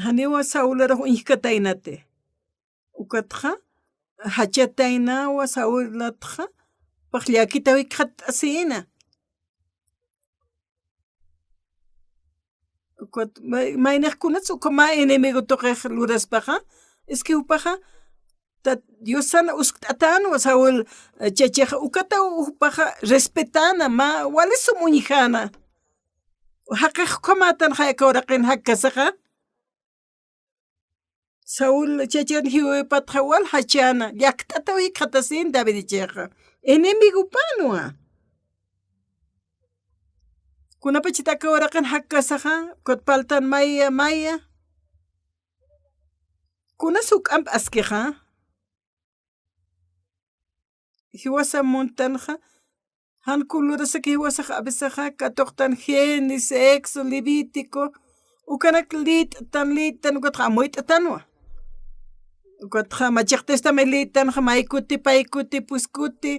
Janiwa Saularux uñjkataynati. Ukatxa, jachataynawa Saulatxa, pax llakita jikxatt'asïna. Ukat, may-, maynix kunats uka mä enemigo tuqix luraspaxa, es que jupaxa, tat-, Diosan uskt'atänwa Saúl, eh, chachaxa, ukata jupaxa respetäna, mä wali sum uñjäna. Jaqix ukhamätanxay aka uraqin jakkasaxa. Saúl chachan jiwawipatxa wal jachäna, llakt'ataw jikxatasïn David jichhaxa. Enemigopänwa. Kunapachat aka uraqin jakkasaxa, ukat parltan maya, maya. Kunas juk'amp askixa. Jiwasa muntanxa, jan kun lurasaki jiwasax avisaxa, katuqtan Génesis, Éxodo, Levítico, ukanak lït'tan, lït'tan, ukatxa amuyt'atanwa. Ukatxa Machaq Testamento lït'tanxa, maykuti, paykuti, puskuti,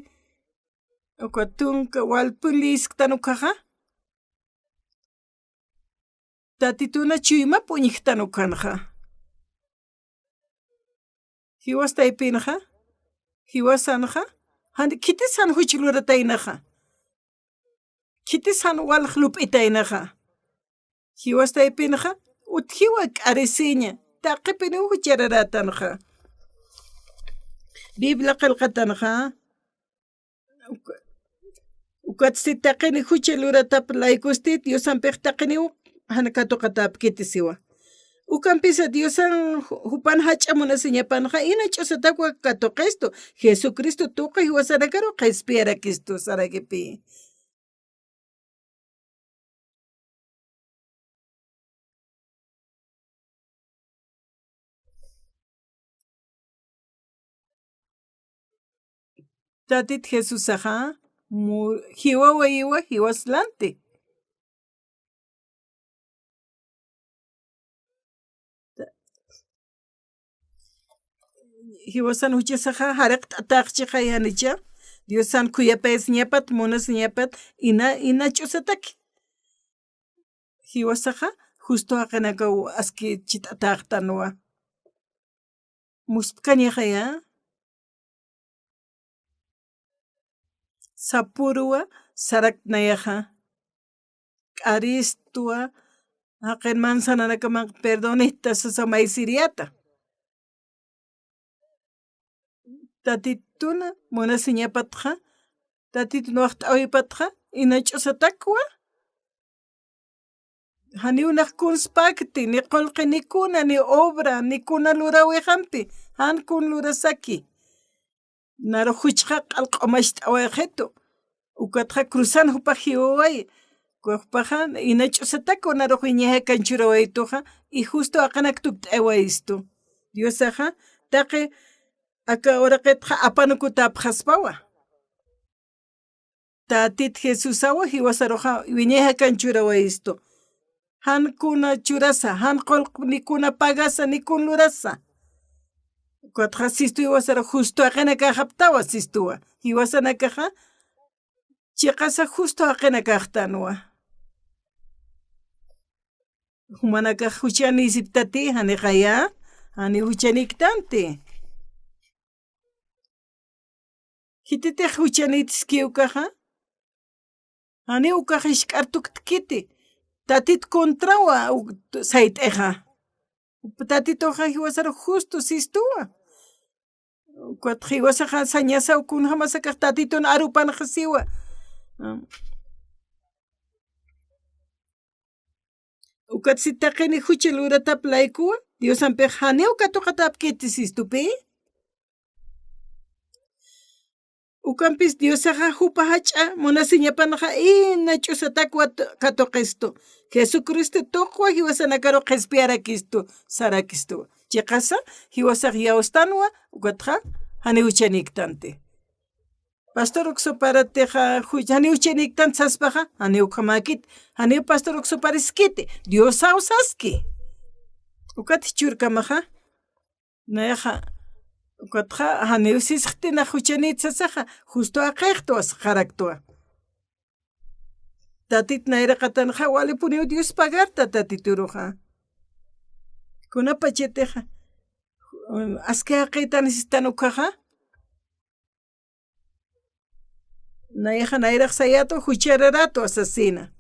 ukat tunka, walpun lïsktan ukaxa. Tatituna chuymap uñjtan ukanxa. Jiwas taypinxa, jiwasanxa, jan khitis jan juch lurataynaxa. Khitis jan walx lup'itaynaxa. Jiwas taypinxa, utjiwa k'arisiña, taqipiniw juchararätanxa. Biblia qillqatanxa, Uka-, ukatsti taqini jucha luratap laykusti, Diosampix taqiniw jan katuqatäpkiti siwa. Ukampisa Diosan ju-, jupan jach'a munasiñapanxa, ina ch'usatakwa katuqistu, Jesucristo tuqi jiwasanakaru qhispiyarakistu sarakipi. Tatit Jesusaxa, mu-, jiwawayiwa jiwas lanti. Jiwasan juchasaxa jariqt'atäxchixay janicha, Diosan khuyapayasiñapat, munasiñapat, ina, ina ch'usataki. Jiwasaxa, justo jaqinakaw aski chit'atäxtanwa. Muspkañaxaya, sapürwa saraktnayaxa, k'aristwa, jaqin manzananakaman perdonista sasa maysiriyäta. Tatitun munasiñapatxa, Tatitun waxt'äwipatxa, ina ch'usatakwa. Janiw nax kunspäkti, ni qullqi, ni kuna, ni obra, ni kuna luräwixampi, jan kun lurasaki. Naru juchxa q'al q'umacht'awayxitu. Ukatxa cruzan jupax jiwawayi. Jupaxa ina ch'usatakwa narux wiñay jakan churawaytuxa, y justo jaqinakat tukt'awayistu. Diosaxa taqi aka uraqitxa apanukutäpxaspawa. Tatit Jesusawa jiwasaruxa wiñay jakan churawayistu. Jan kuna churasa, jan qullq ni kuna pagasa, ni kun lurasa. Ukatxa sistu jiwasaru justo jaqinakäxaptawa sistuwa. Jiwasanakaxa chiqasa justo jaqinakäxtanwa. Jumanakax juchanïsiptati, janixaya, jani juchaniktanti. Khititix juchanïtski ukaxa, jani ukax jisk'ar tuktkiti, Tatit contrawa u-, sayt'ixa. Tatituxa jiwasaru justo sistuwa. Ukat jiwasaxa sañasaw kunjamasakax Tatitun arupanxa siwa. Ukat si taqini jucha luratap laykuwa, Diosampix janiw katuqatäpkiti sistupi. Ukampis Diosaxa jupa jach'a munasiñapanxa ina ch'usatakwa t-, katuqistu. Jesucristo tuqwa jiwasanakaru qhispiyarakistu, sarakistuwa. Chiqasa jiwasax iyawstanwa, ukatxa jani juchaniktanti. Pastor Uksuparatixa ju-, jani juchaniktanti saspaxa, jani ukhamäkiti, jani pastor Uksupariskiti, Diosaw saski. Ukat jichhürkamaxa, nayaxa, ukatxa, janiw sisxti nax juchanït sasaxa, justo jaqïxtwa, saqaraktwa. Tatit nayraqatanxa, walipuniw Dios pagarta Tatituruxa. Kunapachatixa, aski jaqïtan sistan ukhaxa, nayaxa nayrax sayätwa, juchararätwa sasina.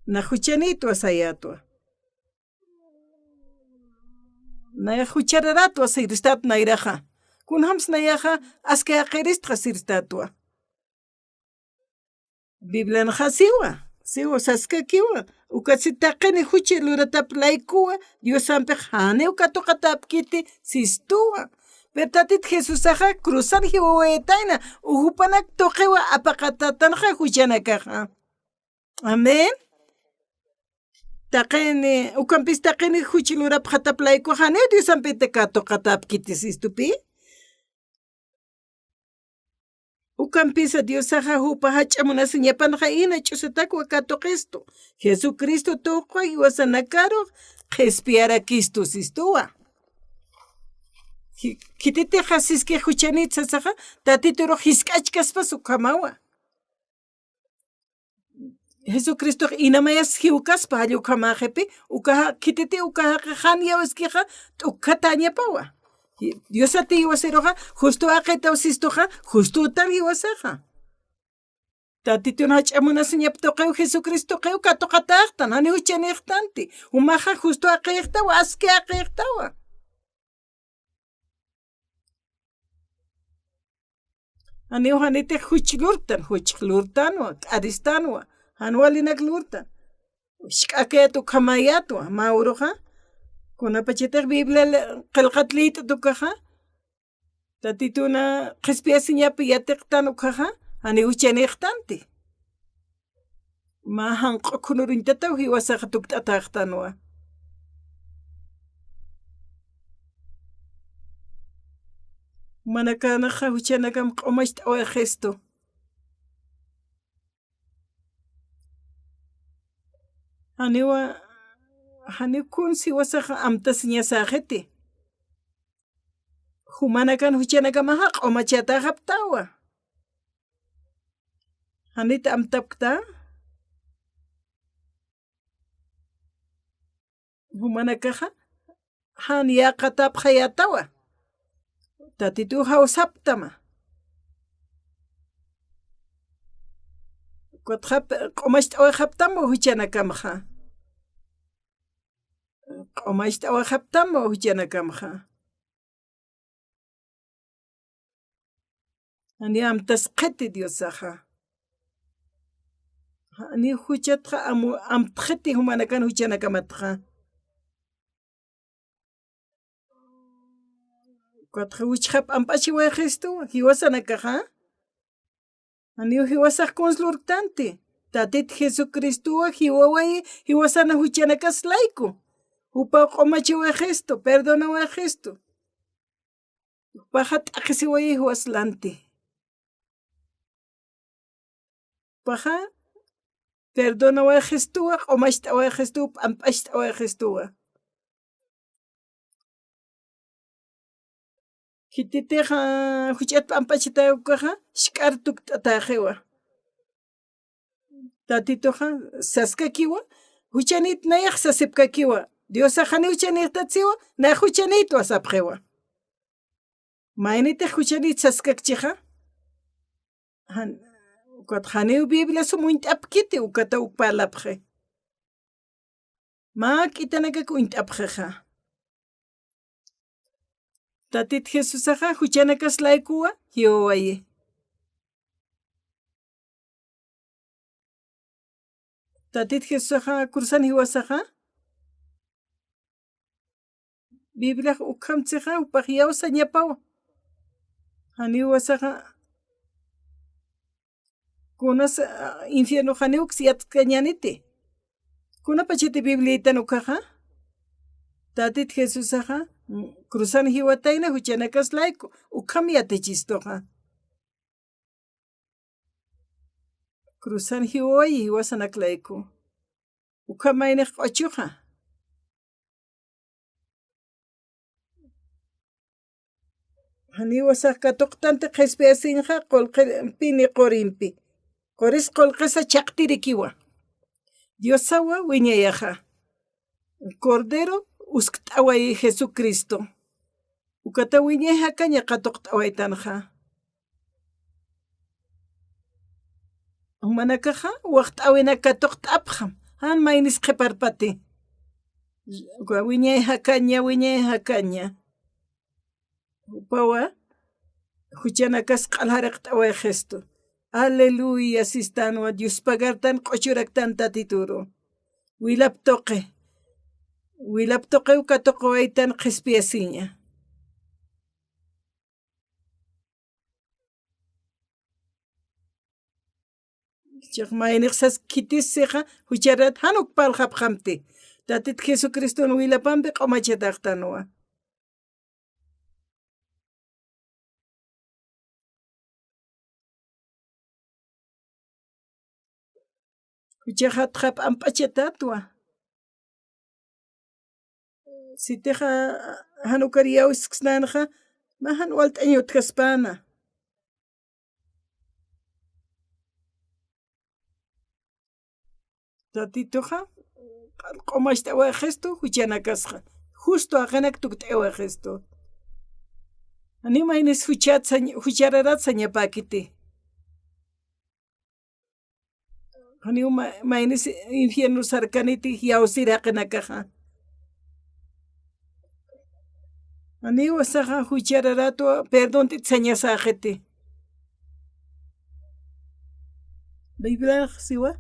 Nax juchanïtwa sayätwa. Nayax juchararätwa sirstat nayraxa. Kunjams nayaxa aski jaqïristxa sirstatwa. Biblianxa siwa, siwa saskakiwa. Ukat si taqini jucha luratap laykuwa, Diosampix janiw katuqatäpkiti sistuwa. Pero Tatit Jesusaxa cruzan jiwawayatayna, uka jupanak tuqiwa apaqatatanxa juchanakaxa. Amén. Taqini, ukampis taqini juch lurapxatap laykuwa, janiw Diosampiti katuqatäpkiti sistupi. Ukampisa Diosaxa jupa jach'a munasiñapanxa ina ch'usatakwa katuqistu. Jesucristo tuqwa jiwasanakaru qhispiyarakistu sistuwa. Ji-, khititixa siski juchanït sasaxa, Tatiturux jisk'achkaspas ukhamawa. Jesucristox inamayas jiwkaspa jall ukhamäxipi, ukaxa khititi ukaxa jan iyawiskixa t'ukhatäñapawa. Diosati jiwasiruxa, justo jaqïtaw sistuxa, justo utan jiwasaxa. Tatitun jach'a munasiñap tuqiw Jesucristo tuqiw katuqatäxtan, janiw juchanïxtanti, jumaxa justo jaqïxtawa, aski jaqïxtawa. Janiw janitix juch lurtan, juchx lurtanwa, k'aristanwa, jan walinak lurtan. Jisk'akayät ukhamäyätwa, mä uruxa. Kunapachatix Biblia li-, qillqat liyt'at ukaxa, Tatituna qhispiyasiñap yatiqtan ukaxa, janiw juchanïxtanti. Mä janq'u khun uruñtataw jiwasaxa tukt'atäxtanwa. Jumanakanaxa juchanakamp q'umacht'awayxistu. Janiwa, janiw kuns jiwasaxa amtasiñasäxiti. Jumanakan juchanakamaxa q'umachatäxapktawa. Janit amtapkta. Jumanakaxa jan yäqatapxayätawa. Tatituw jawsaptama. Ukatxa q'umacht'awayxaptama juchanakamxa. Q'umacht'awayxaptama juchanakamxa. Jani amtasqiti Diosaxa. Jani juchatxa amu-, amtxiti jumanakan juchanakamatxa. Ukatxa juchxa p'amp'achiwayxistu, jiwasanakaxa. Janiw jiwasax kuns lurktanti. Tatit Jesucristowa jiwawayi, jiwasana juchanakas layku. Jupaw q'umachiwayxistu, perdonawayxistu. Jupaxa t'aqhisiwayi jiwas lanti. Jupaxa perdonawayxistuwa, q'umacht'awayxistuwa, p'amp'acht'awayxistuwa. Khititix, ah, juch'at p'amp'achitäki ukaxa, jisk'ar tukt'atäxiwa. Tatituxa saskakiwa, juchanït nayax sasipkakiwa. Diosax janiw juchanïxtat siwa, nayax juchanïtwa sapxiwa. Maynitix juchanït saskakchixa. Jan-, ukat janiw Biblia sum uñt'apkiti, ukataw uk parlapxi. Mä k'itanakak uñt'apxixa. Tatit Jesusaxa juchanakas laykuwa jiwawayi. Tatit Jesusaxa cruzan jiwasaxa. Bibliax ukhamtsixa jupax iyawsañapawa. Janiw jiwasaxa kunas, ah, infierno janiw uks yatkañäniti. Kunapachati Bibliaytan ukaxa. Tatit Jesusaxa, mm, cruzan jiwatayna juchanakas layku, ukham yatichistuxa. Cruzan jiwawayi jiwasanak layku. Ukham maynix q'uchuxa. Janiw jiwasax katuqtanti qhispiyasiñxa qullqimpi ni qurimpi. Quris qullqisa chaqtirikiwa. Diosawa wiñayaxa. Cordero uskt'awayi Jesucristo. Ukata wiñay jakaña katuqt'awaytanxa. Jumanakaxa, waxt'äwinak katuqt'apxam. Jan maynis qhiparpati. Uka wiñay jakaña, wiñay jakaña. Jupawa, juchanakas q'alariqt'awayxistu. Aleluya, sistanwa, Dios pagartan, q'uchuraktan Tatituru. Wilap tuqi. Wilap tuqiw katuqawaytan qhispiyasiña. Chiq maynix sas khitisixa, jucharat jan uk parlxapxamti. Tatit Jesucriston wilapampi q'umachataxtanwa. Juchaxatxa p'amp'achatatwa. Sitixa jan ukar iyawsksnänxa, mä jan walt'añ utjaspäna. Tatituxa, q'umacht'awayxistu juchanakasxa. Justo jaqinak tukt'awayxistu. Janiw maynis juchat sañ-, juchararat sañapäkiti. Janiw ma-, maynis infierno sarkaniti iyawsir jaqinakaxa. Janiw jiwasaxa juchararatwa perdontit sañasäxiti. Bibliax siwa,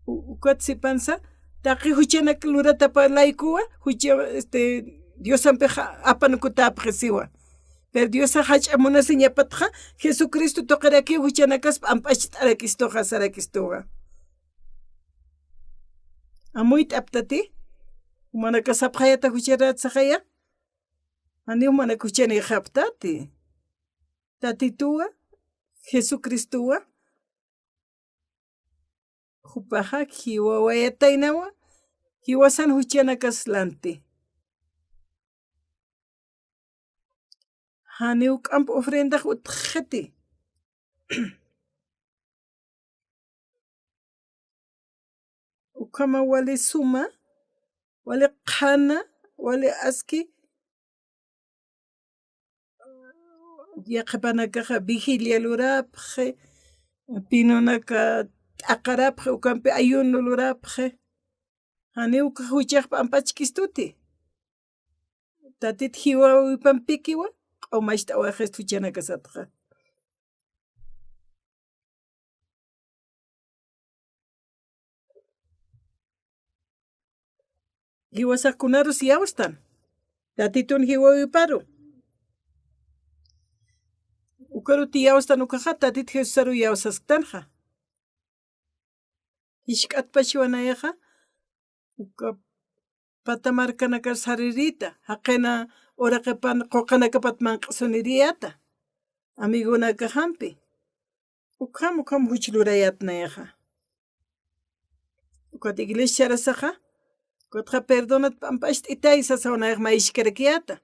u-, ukat sipansa, taqi juchanak luratapa laykuwa, jucha, este, Diosampix apankutapxi siwa. Pero Diosax jach'a munasiñapatxa, Jesucristo tuqirakiw juchanakas p'amp'acht'arakistuxa, sarakistuxa. Amuyt'aptati, jumanaka sapxayata jucharat saxaya, janiw jumanak juchanïxaptati. Tatituwa, Jesucristowa, jupaxa jiwawayataynawa, jiwasan juchanakas lanti. Janiw k'amp ofrendax utjxiti. Ukhama wali suma, wali qhana, wali aski, yaqhipanakaxa vigilia lurapxi, pinunaka t'aqarapxi, ukampi ayuno lurapxi. Janiw uka juchax p'amp'achkistuti. Tatit jiwäwipampikiwa, q'umacht'awayxist juchanakasatxa. Jiwasax kunarus yawstan, Tatitun jiwäwiparu. Ukaruti yawstan ukaxa, Tatit Jesusaru yawsasktanxa. Jisk'atpachwa nayaxa, uka pata markanakar sarirïta, jaqina uraqipan quqanakapat manq'sunirïyäta, amigonakaxampi. Ukham, ukham juch lurayät nayaxa. Ukat iglesiarasaxa, ukatxa perdonat p'amp'acht'itay sasaw nayax mayichkarakiyäta.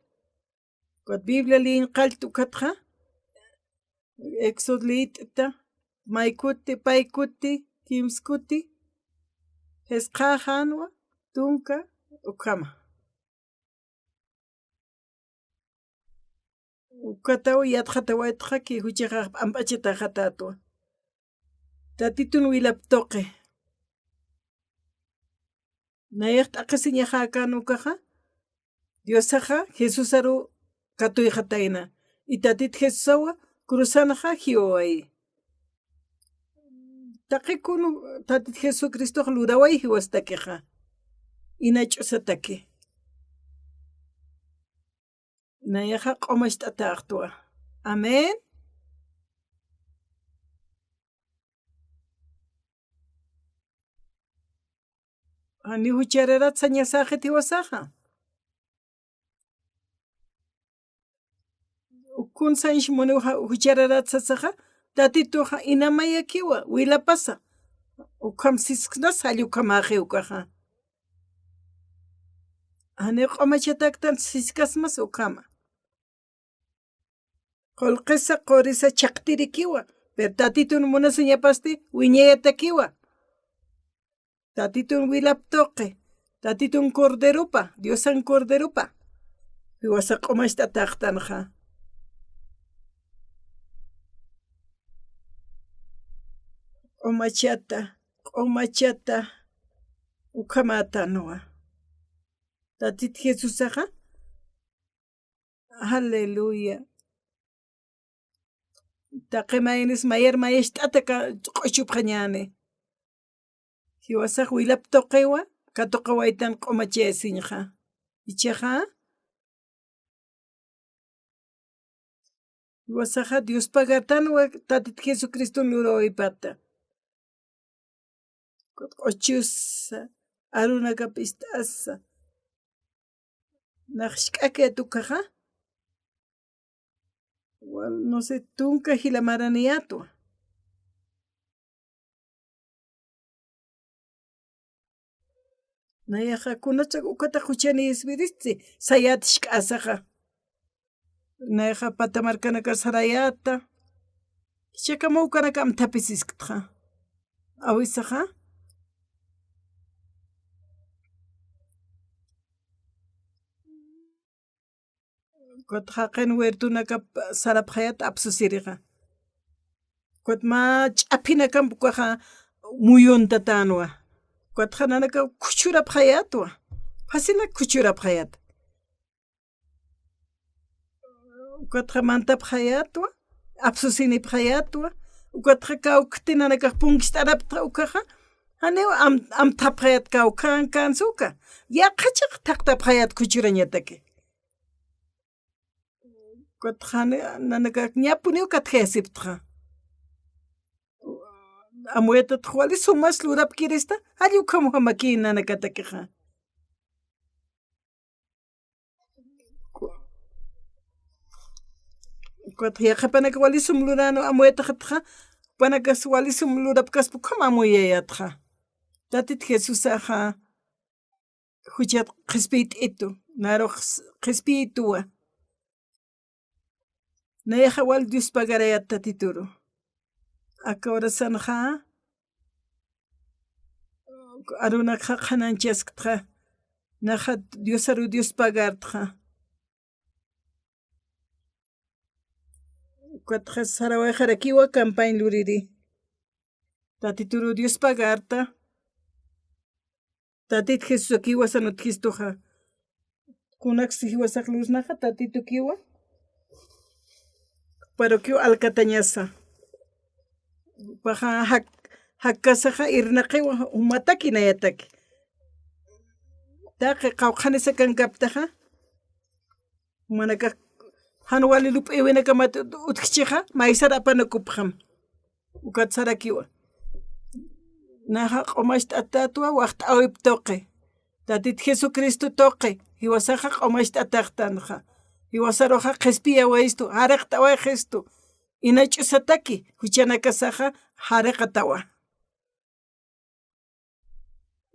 Ukat Biblia liyinqallta ukatxa, Éxodo liyt'ta, maykuti, paykuti, kimskuti, jisqäxänwa, tunka, ukhama. Ukataw yatxatawaytxaki juchaxax p'amp'achataxatätwa. Tatitun wilap tuqi. Nayax t'aqhisiñaxäkän ukaxa, Diosaxa Jesusaru katuyxatayna. Y Tatit Jesusawa cruzanxa jiwawayi. Taqi kun Tatit Jesucristox luraway jiwastakixa. Ina ch'usataki. Nayaxa q'umacht'atäxtwa. Amén. Janiw juchararat sañasäxit jiwasaxa. Ukun sañs muniw ja-, juchararat sasaxa, Tatituxa inamayakiwa, wilapasa. Ukham sisknas, jall ukhamäxi ukaxa. Janiw q'umachatäktan siskasmas ukhama. Qullqisa, qurisa chhaqtirikiwa, pero Tatitun munasiñapasti wiñayatakiwa. Tatitun wilap tuqi, Tatitun Corderopa, Diosan Corderopa. Jiwasa q'umacht'atäxtanxa. Q'umachata, q'umachata, ukhamätanwa. Tatit Jesusaxa, aleluya. Taqi maynis mayar mayacht'ata ka-, q'uchupxañäni. Jiwasax wilap tuqiwa, katuqawaytan q'umachayasiñxa. Ichaxa, jiwasaxa Dios pagartanwa Tatit Jesucriston lurawaypata. Q'uchusa, arunakap ist'asa. Nax jisk'akayät ukaxa. Wal, no sé, tunka jila maraniyätwa. Nayaxa kunachak ukata juchanïswiristsi, sayät jisk'asaxa. Nayaxa pata markanakar sarayäta. Jichhakamaw ukanaka amthapisiskiktxa. Awisaxa. Ukat jaqin huertonakap sarapxayät apsusirixa. Ukat mä ch'aphinakamp ukaxa muyuntatänwa. Ukatxa nanaka khuchhurapxayätwa. Fácil khuchhurapxayät. Ukatxa mantapxayätwa, apsusinipxayätwa, ukatxa kawkti nanakax punkt'arapxta ukaxa, janiw am-, amthapxayät kawkhan, kansuka, yaqha chiq thaqtapxayät khuchhurañataki. Ukatxa jani, nanakax ñapuniw katjayasipxta. Amuyatat wali sumas lurapkirista, jall ukhamujamakï nanakatakixa. Ukat yaqhipanak walisum luränwa amuyataxatxa, jupanakas walisum lurapkaspa ukham amuyayätxa. Tatit Jesusaxa juchat qhispiyt'itu, narux qhispiytuwa. Nayaxa wal Dios pagarayät Tatituru. Aka horasanxa, arunakxa qhanañchasktxa, Naxa Diosaru Dios pagartxa. Ukatxa sarawayxarakiwa campañ luriri. Tatituru Dios pagarta. Tatit Jesusakiwa sanutjistuxa. Kunaksi jiwasax lurnaxa Tatitukiwa. Parokiw alkatañasa. Paxa jak-, jakkasaxa irnaqiwa jumataki nayataki. Taqi qawqhanisa kankaptaxa. Jumanakax jan wali lup'iwinakamat utjchixa, maysar apanakupxam. Ukat sarakiwa. Naxa q'umacht'atatwa waxt'awip tuqi. Tatit Jesucristo tuqi. Jiwasaxa q'umacht'ataxtanxa. Jiwasaruxa qhispiyawaystu, jariqt'awayxistu. Ina ch'usataki, juchanakasaxa jariqatawa.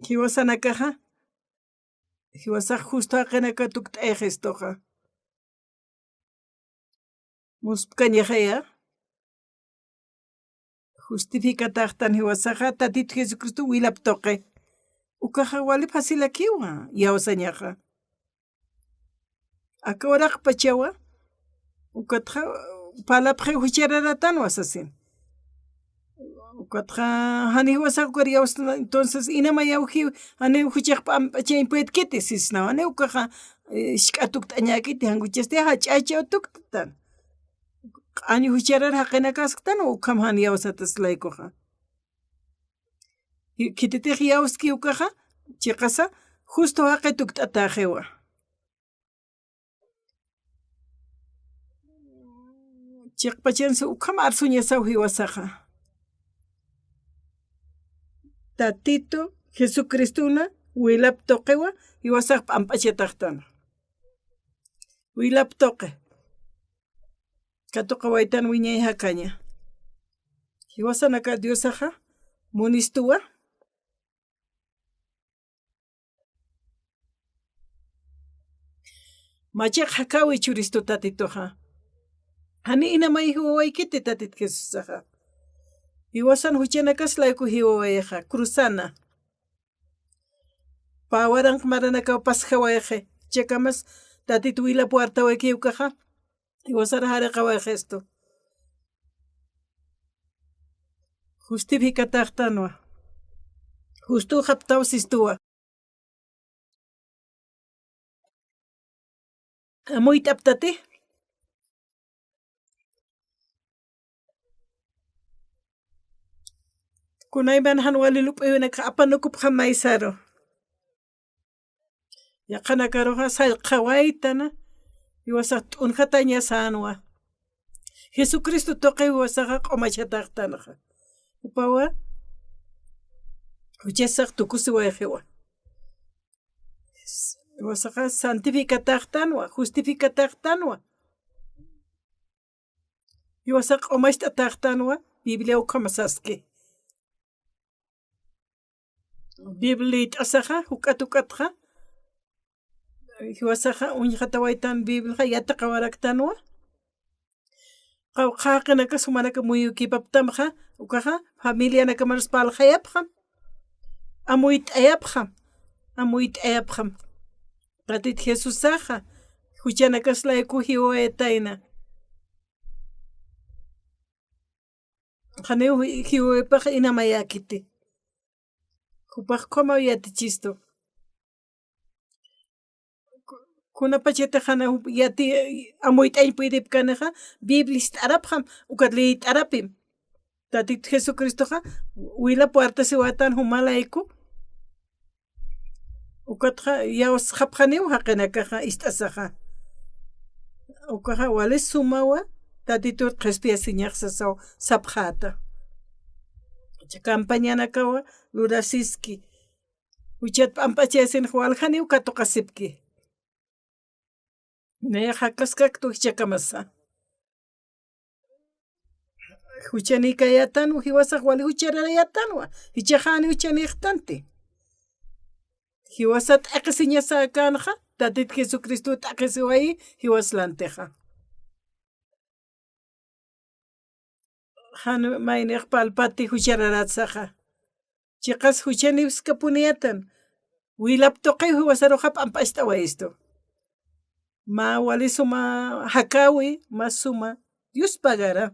Jiwasanakaxa, jiwasax justo jaqinaka tukt'ayxistuxa. Muspkañaxaya, justificataxtan jiwasaxa, Tatit Jesucristo wilap tuqi. Ukaxa wali facilakiwa, iyawsañaxa. Aka uraqpachawa, ukatxa, palapxi juchararatanwa sasin. Ukatxa, jani jiwasax ukar iyawsna, entonces, inama iyawji, jani juchax p'amp'achañ puedkiti sisnawa, jani ukaxa, eh, isk'a tukt'añäkiti, jan juchasti jach'achaw tuktan. Q'añ jucharar jaqinakasktan, ukham jan iyawsatas laykuxa. Khititix iyawski ukaxa, chiqasa, justo jaqi tukt'atäxiwa. Chiqpachansa ukham arsuñasaw jiwasaxa. Tatitu Jesucristona wilap tuqiwa, jiwasax p'amp'achataxtan. Wilap tuqi. Katuqawaytan wiñay jakaña. Jiwasanaka Diosaxa munistuwa. Machiq jakawi churistu Tatituxa. Jani inamay jiwawaykiti Tatit Jesusaxa. Jiwasan juchanakas layku jiwawayaxa, cruzana. Pä waranq maranakaw pasjawayxi, jichhakamas Tatit wilap wartawayki ukaxa, jiwasar jariqawayxistu. Justificataxtanwa. Justu japtaw sistuwa. Amuyt'aptati. Kunayman jan wali lup'iwinakxa apanukupxam maysaru. Yaqhanakaruxa sallqawaytana, jiwasax t'unjatañasänwa. Jesucristo tuqiw jiwasaxa q'umachataxtanxa. Jupawa, juchasax tukusiwayxiwa. Jiwasaxa santificataxtanwa, justificataxtanwa. Jiwasax q'umacht'ataxtanwa, Biblia ukham saski. Biblia liyt'asaxa, juk'at juk'atxa, jiwasaxa uñjatawaytan Bibliaxa yatiqawaraktanwa. Qawqha jaqinakas jumanaka muyukipaptamxa, ukaxa familianakamarus parlxayapxam. Amuyt'ayapxam, amuyt'ayapxam. Tatit Jesusaxa, juchanakas layku jiwawayatayna. Janiw ji-, jiwawaypax inamayäkiti. Jupax ukhamaw yatichistu. Ku-, kunapachatix janiw yati, amuyt'añ puydipkanixa, Biblia ist'arapxam, ukat liyt'arapim. Tatit Jesucristoxa, wilap wartasiwaytan jumalayku. Ukatxa iyawsxapxaniw jaqinakaxa ist'asaxa. Ukaxa wali sumawa, Tatitur qhispiyasiñax sasaw sapxäta. Campañanakawa lurasiski. Juchat p'amp'achayasinxa waljaniw katuqasipki. Nayax jakaskaktu jichhakamasa. Juchanikayätanwa, jiwasax wali juchararayätanwa. Jichhax jani juchanïxtanti. Jiwasa t'aqhisiñasäkänxa, Tatit Jesucristo t'aqhisiwayi, jiwas lantixa. Jan maynix parlpati juchararätsaxa. Chiqas juchanïpskapuniyätan. Wilap tuqiw jiwasaruxa p'amp'acht'awayistu. Mä wali suma jakäwi, mä suma Dios pagara.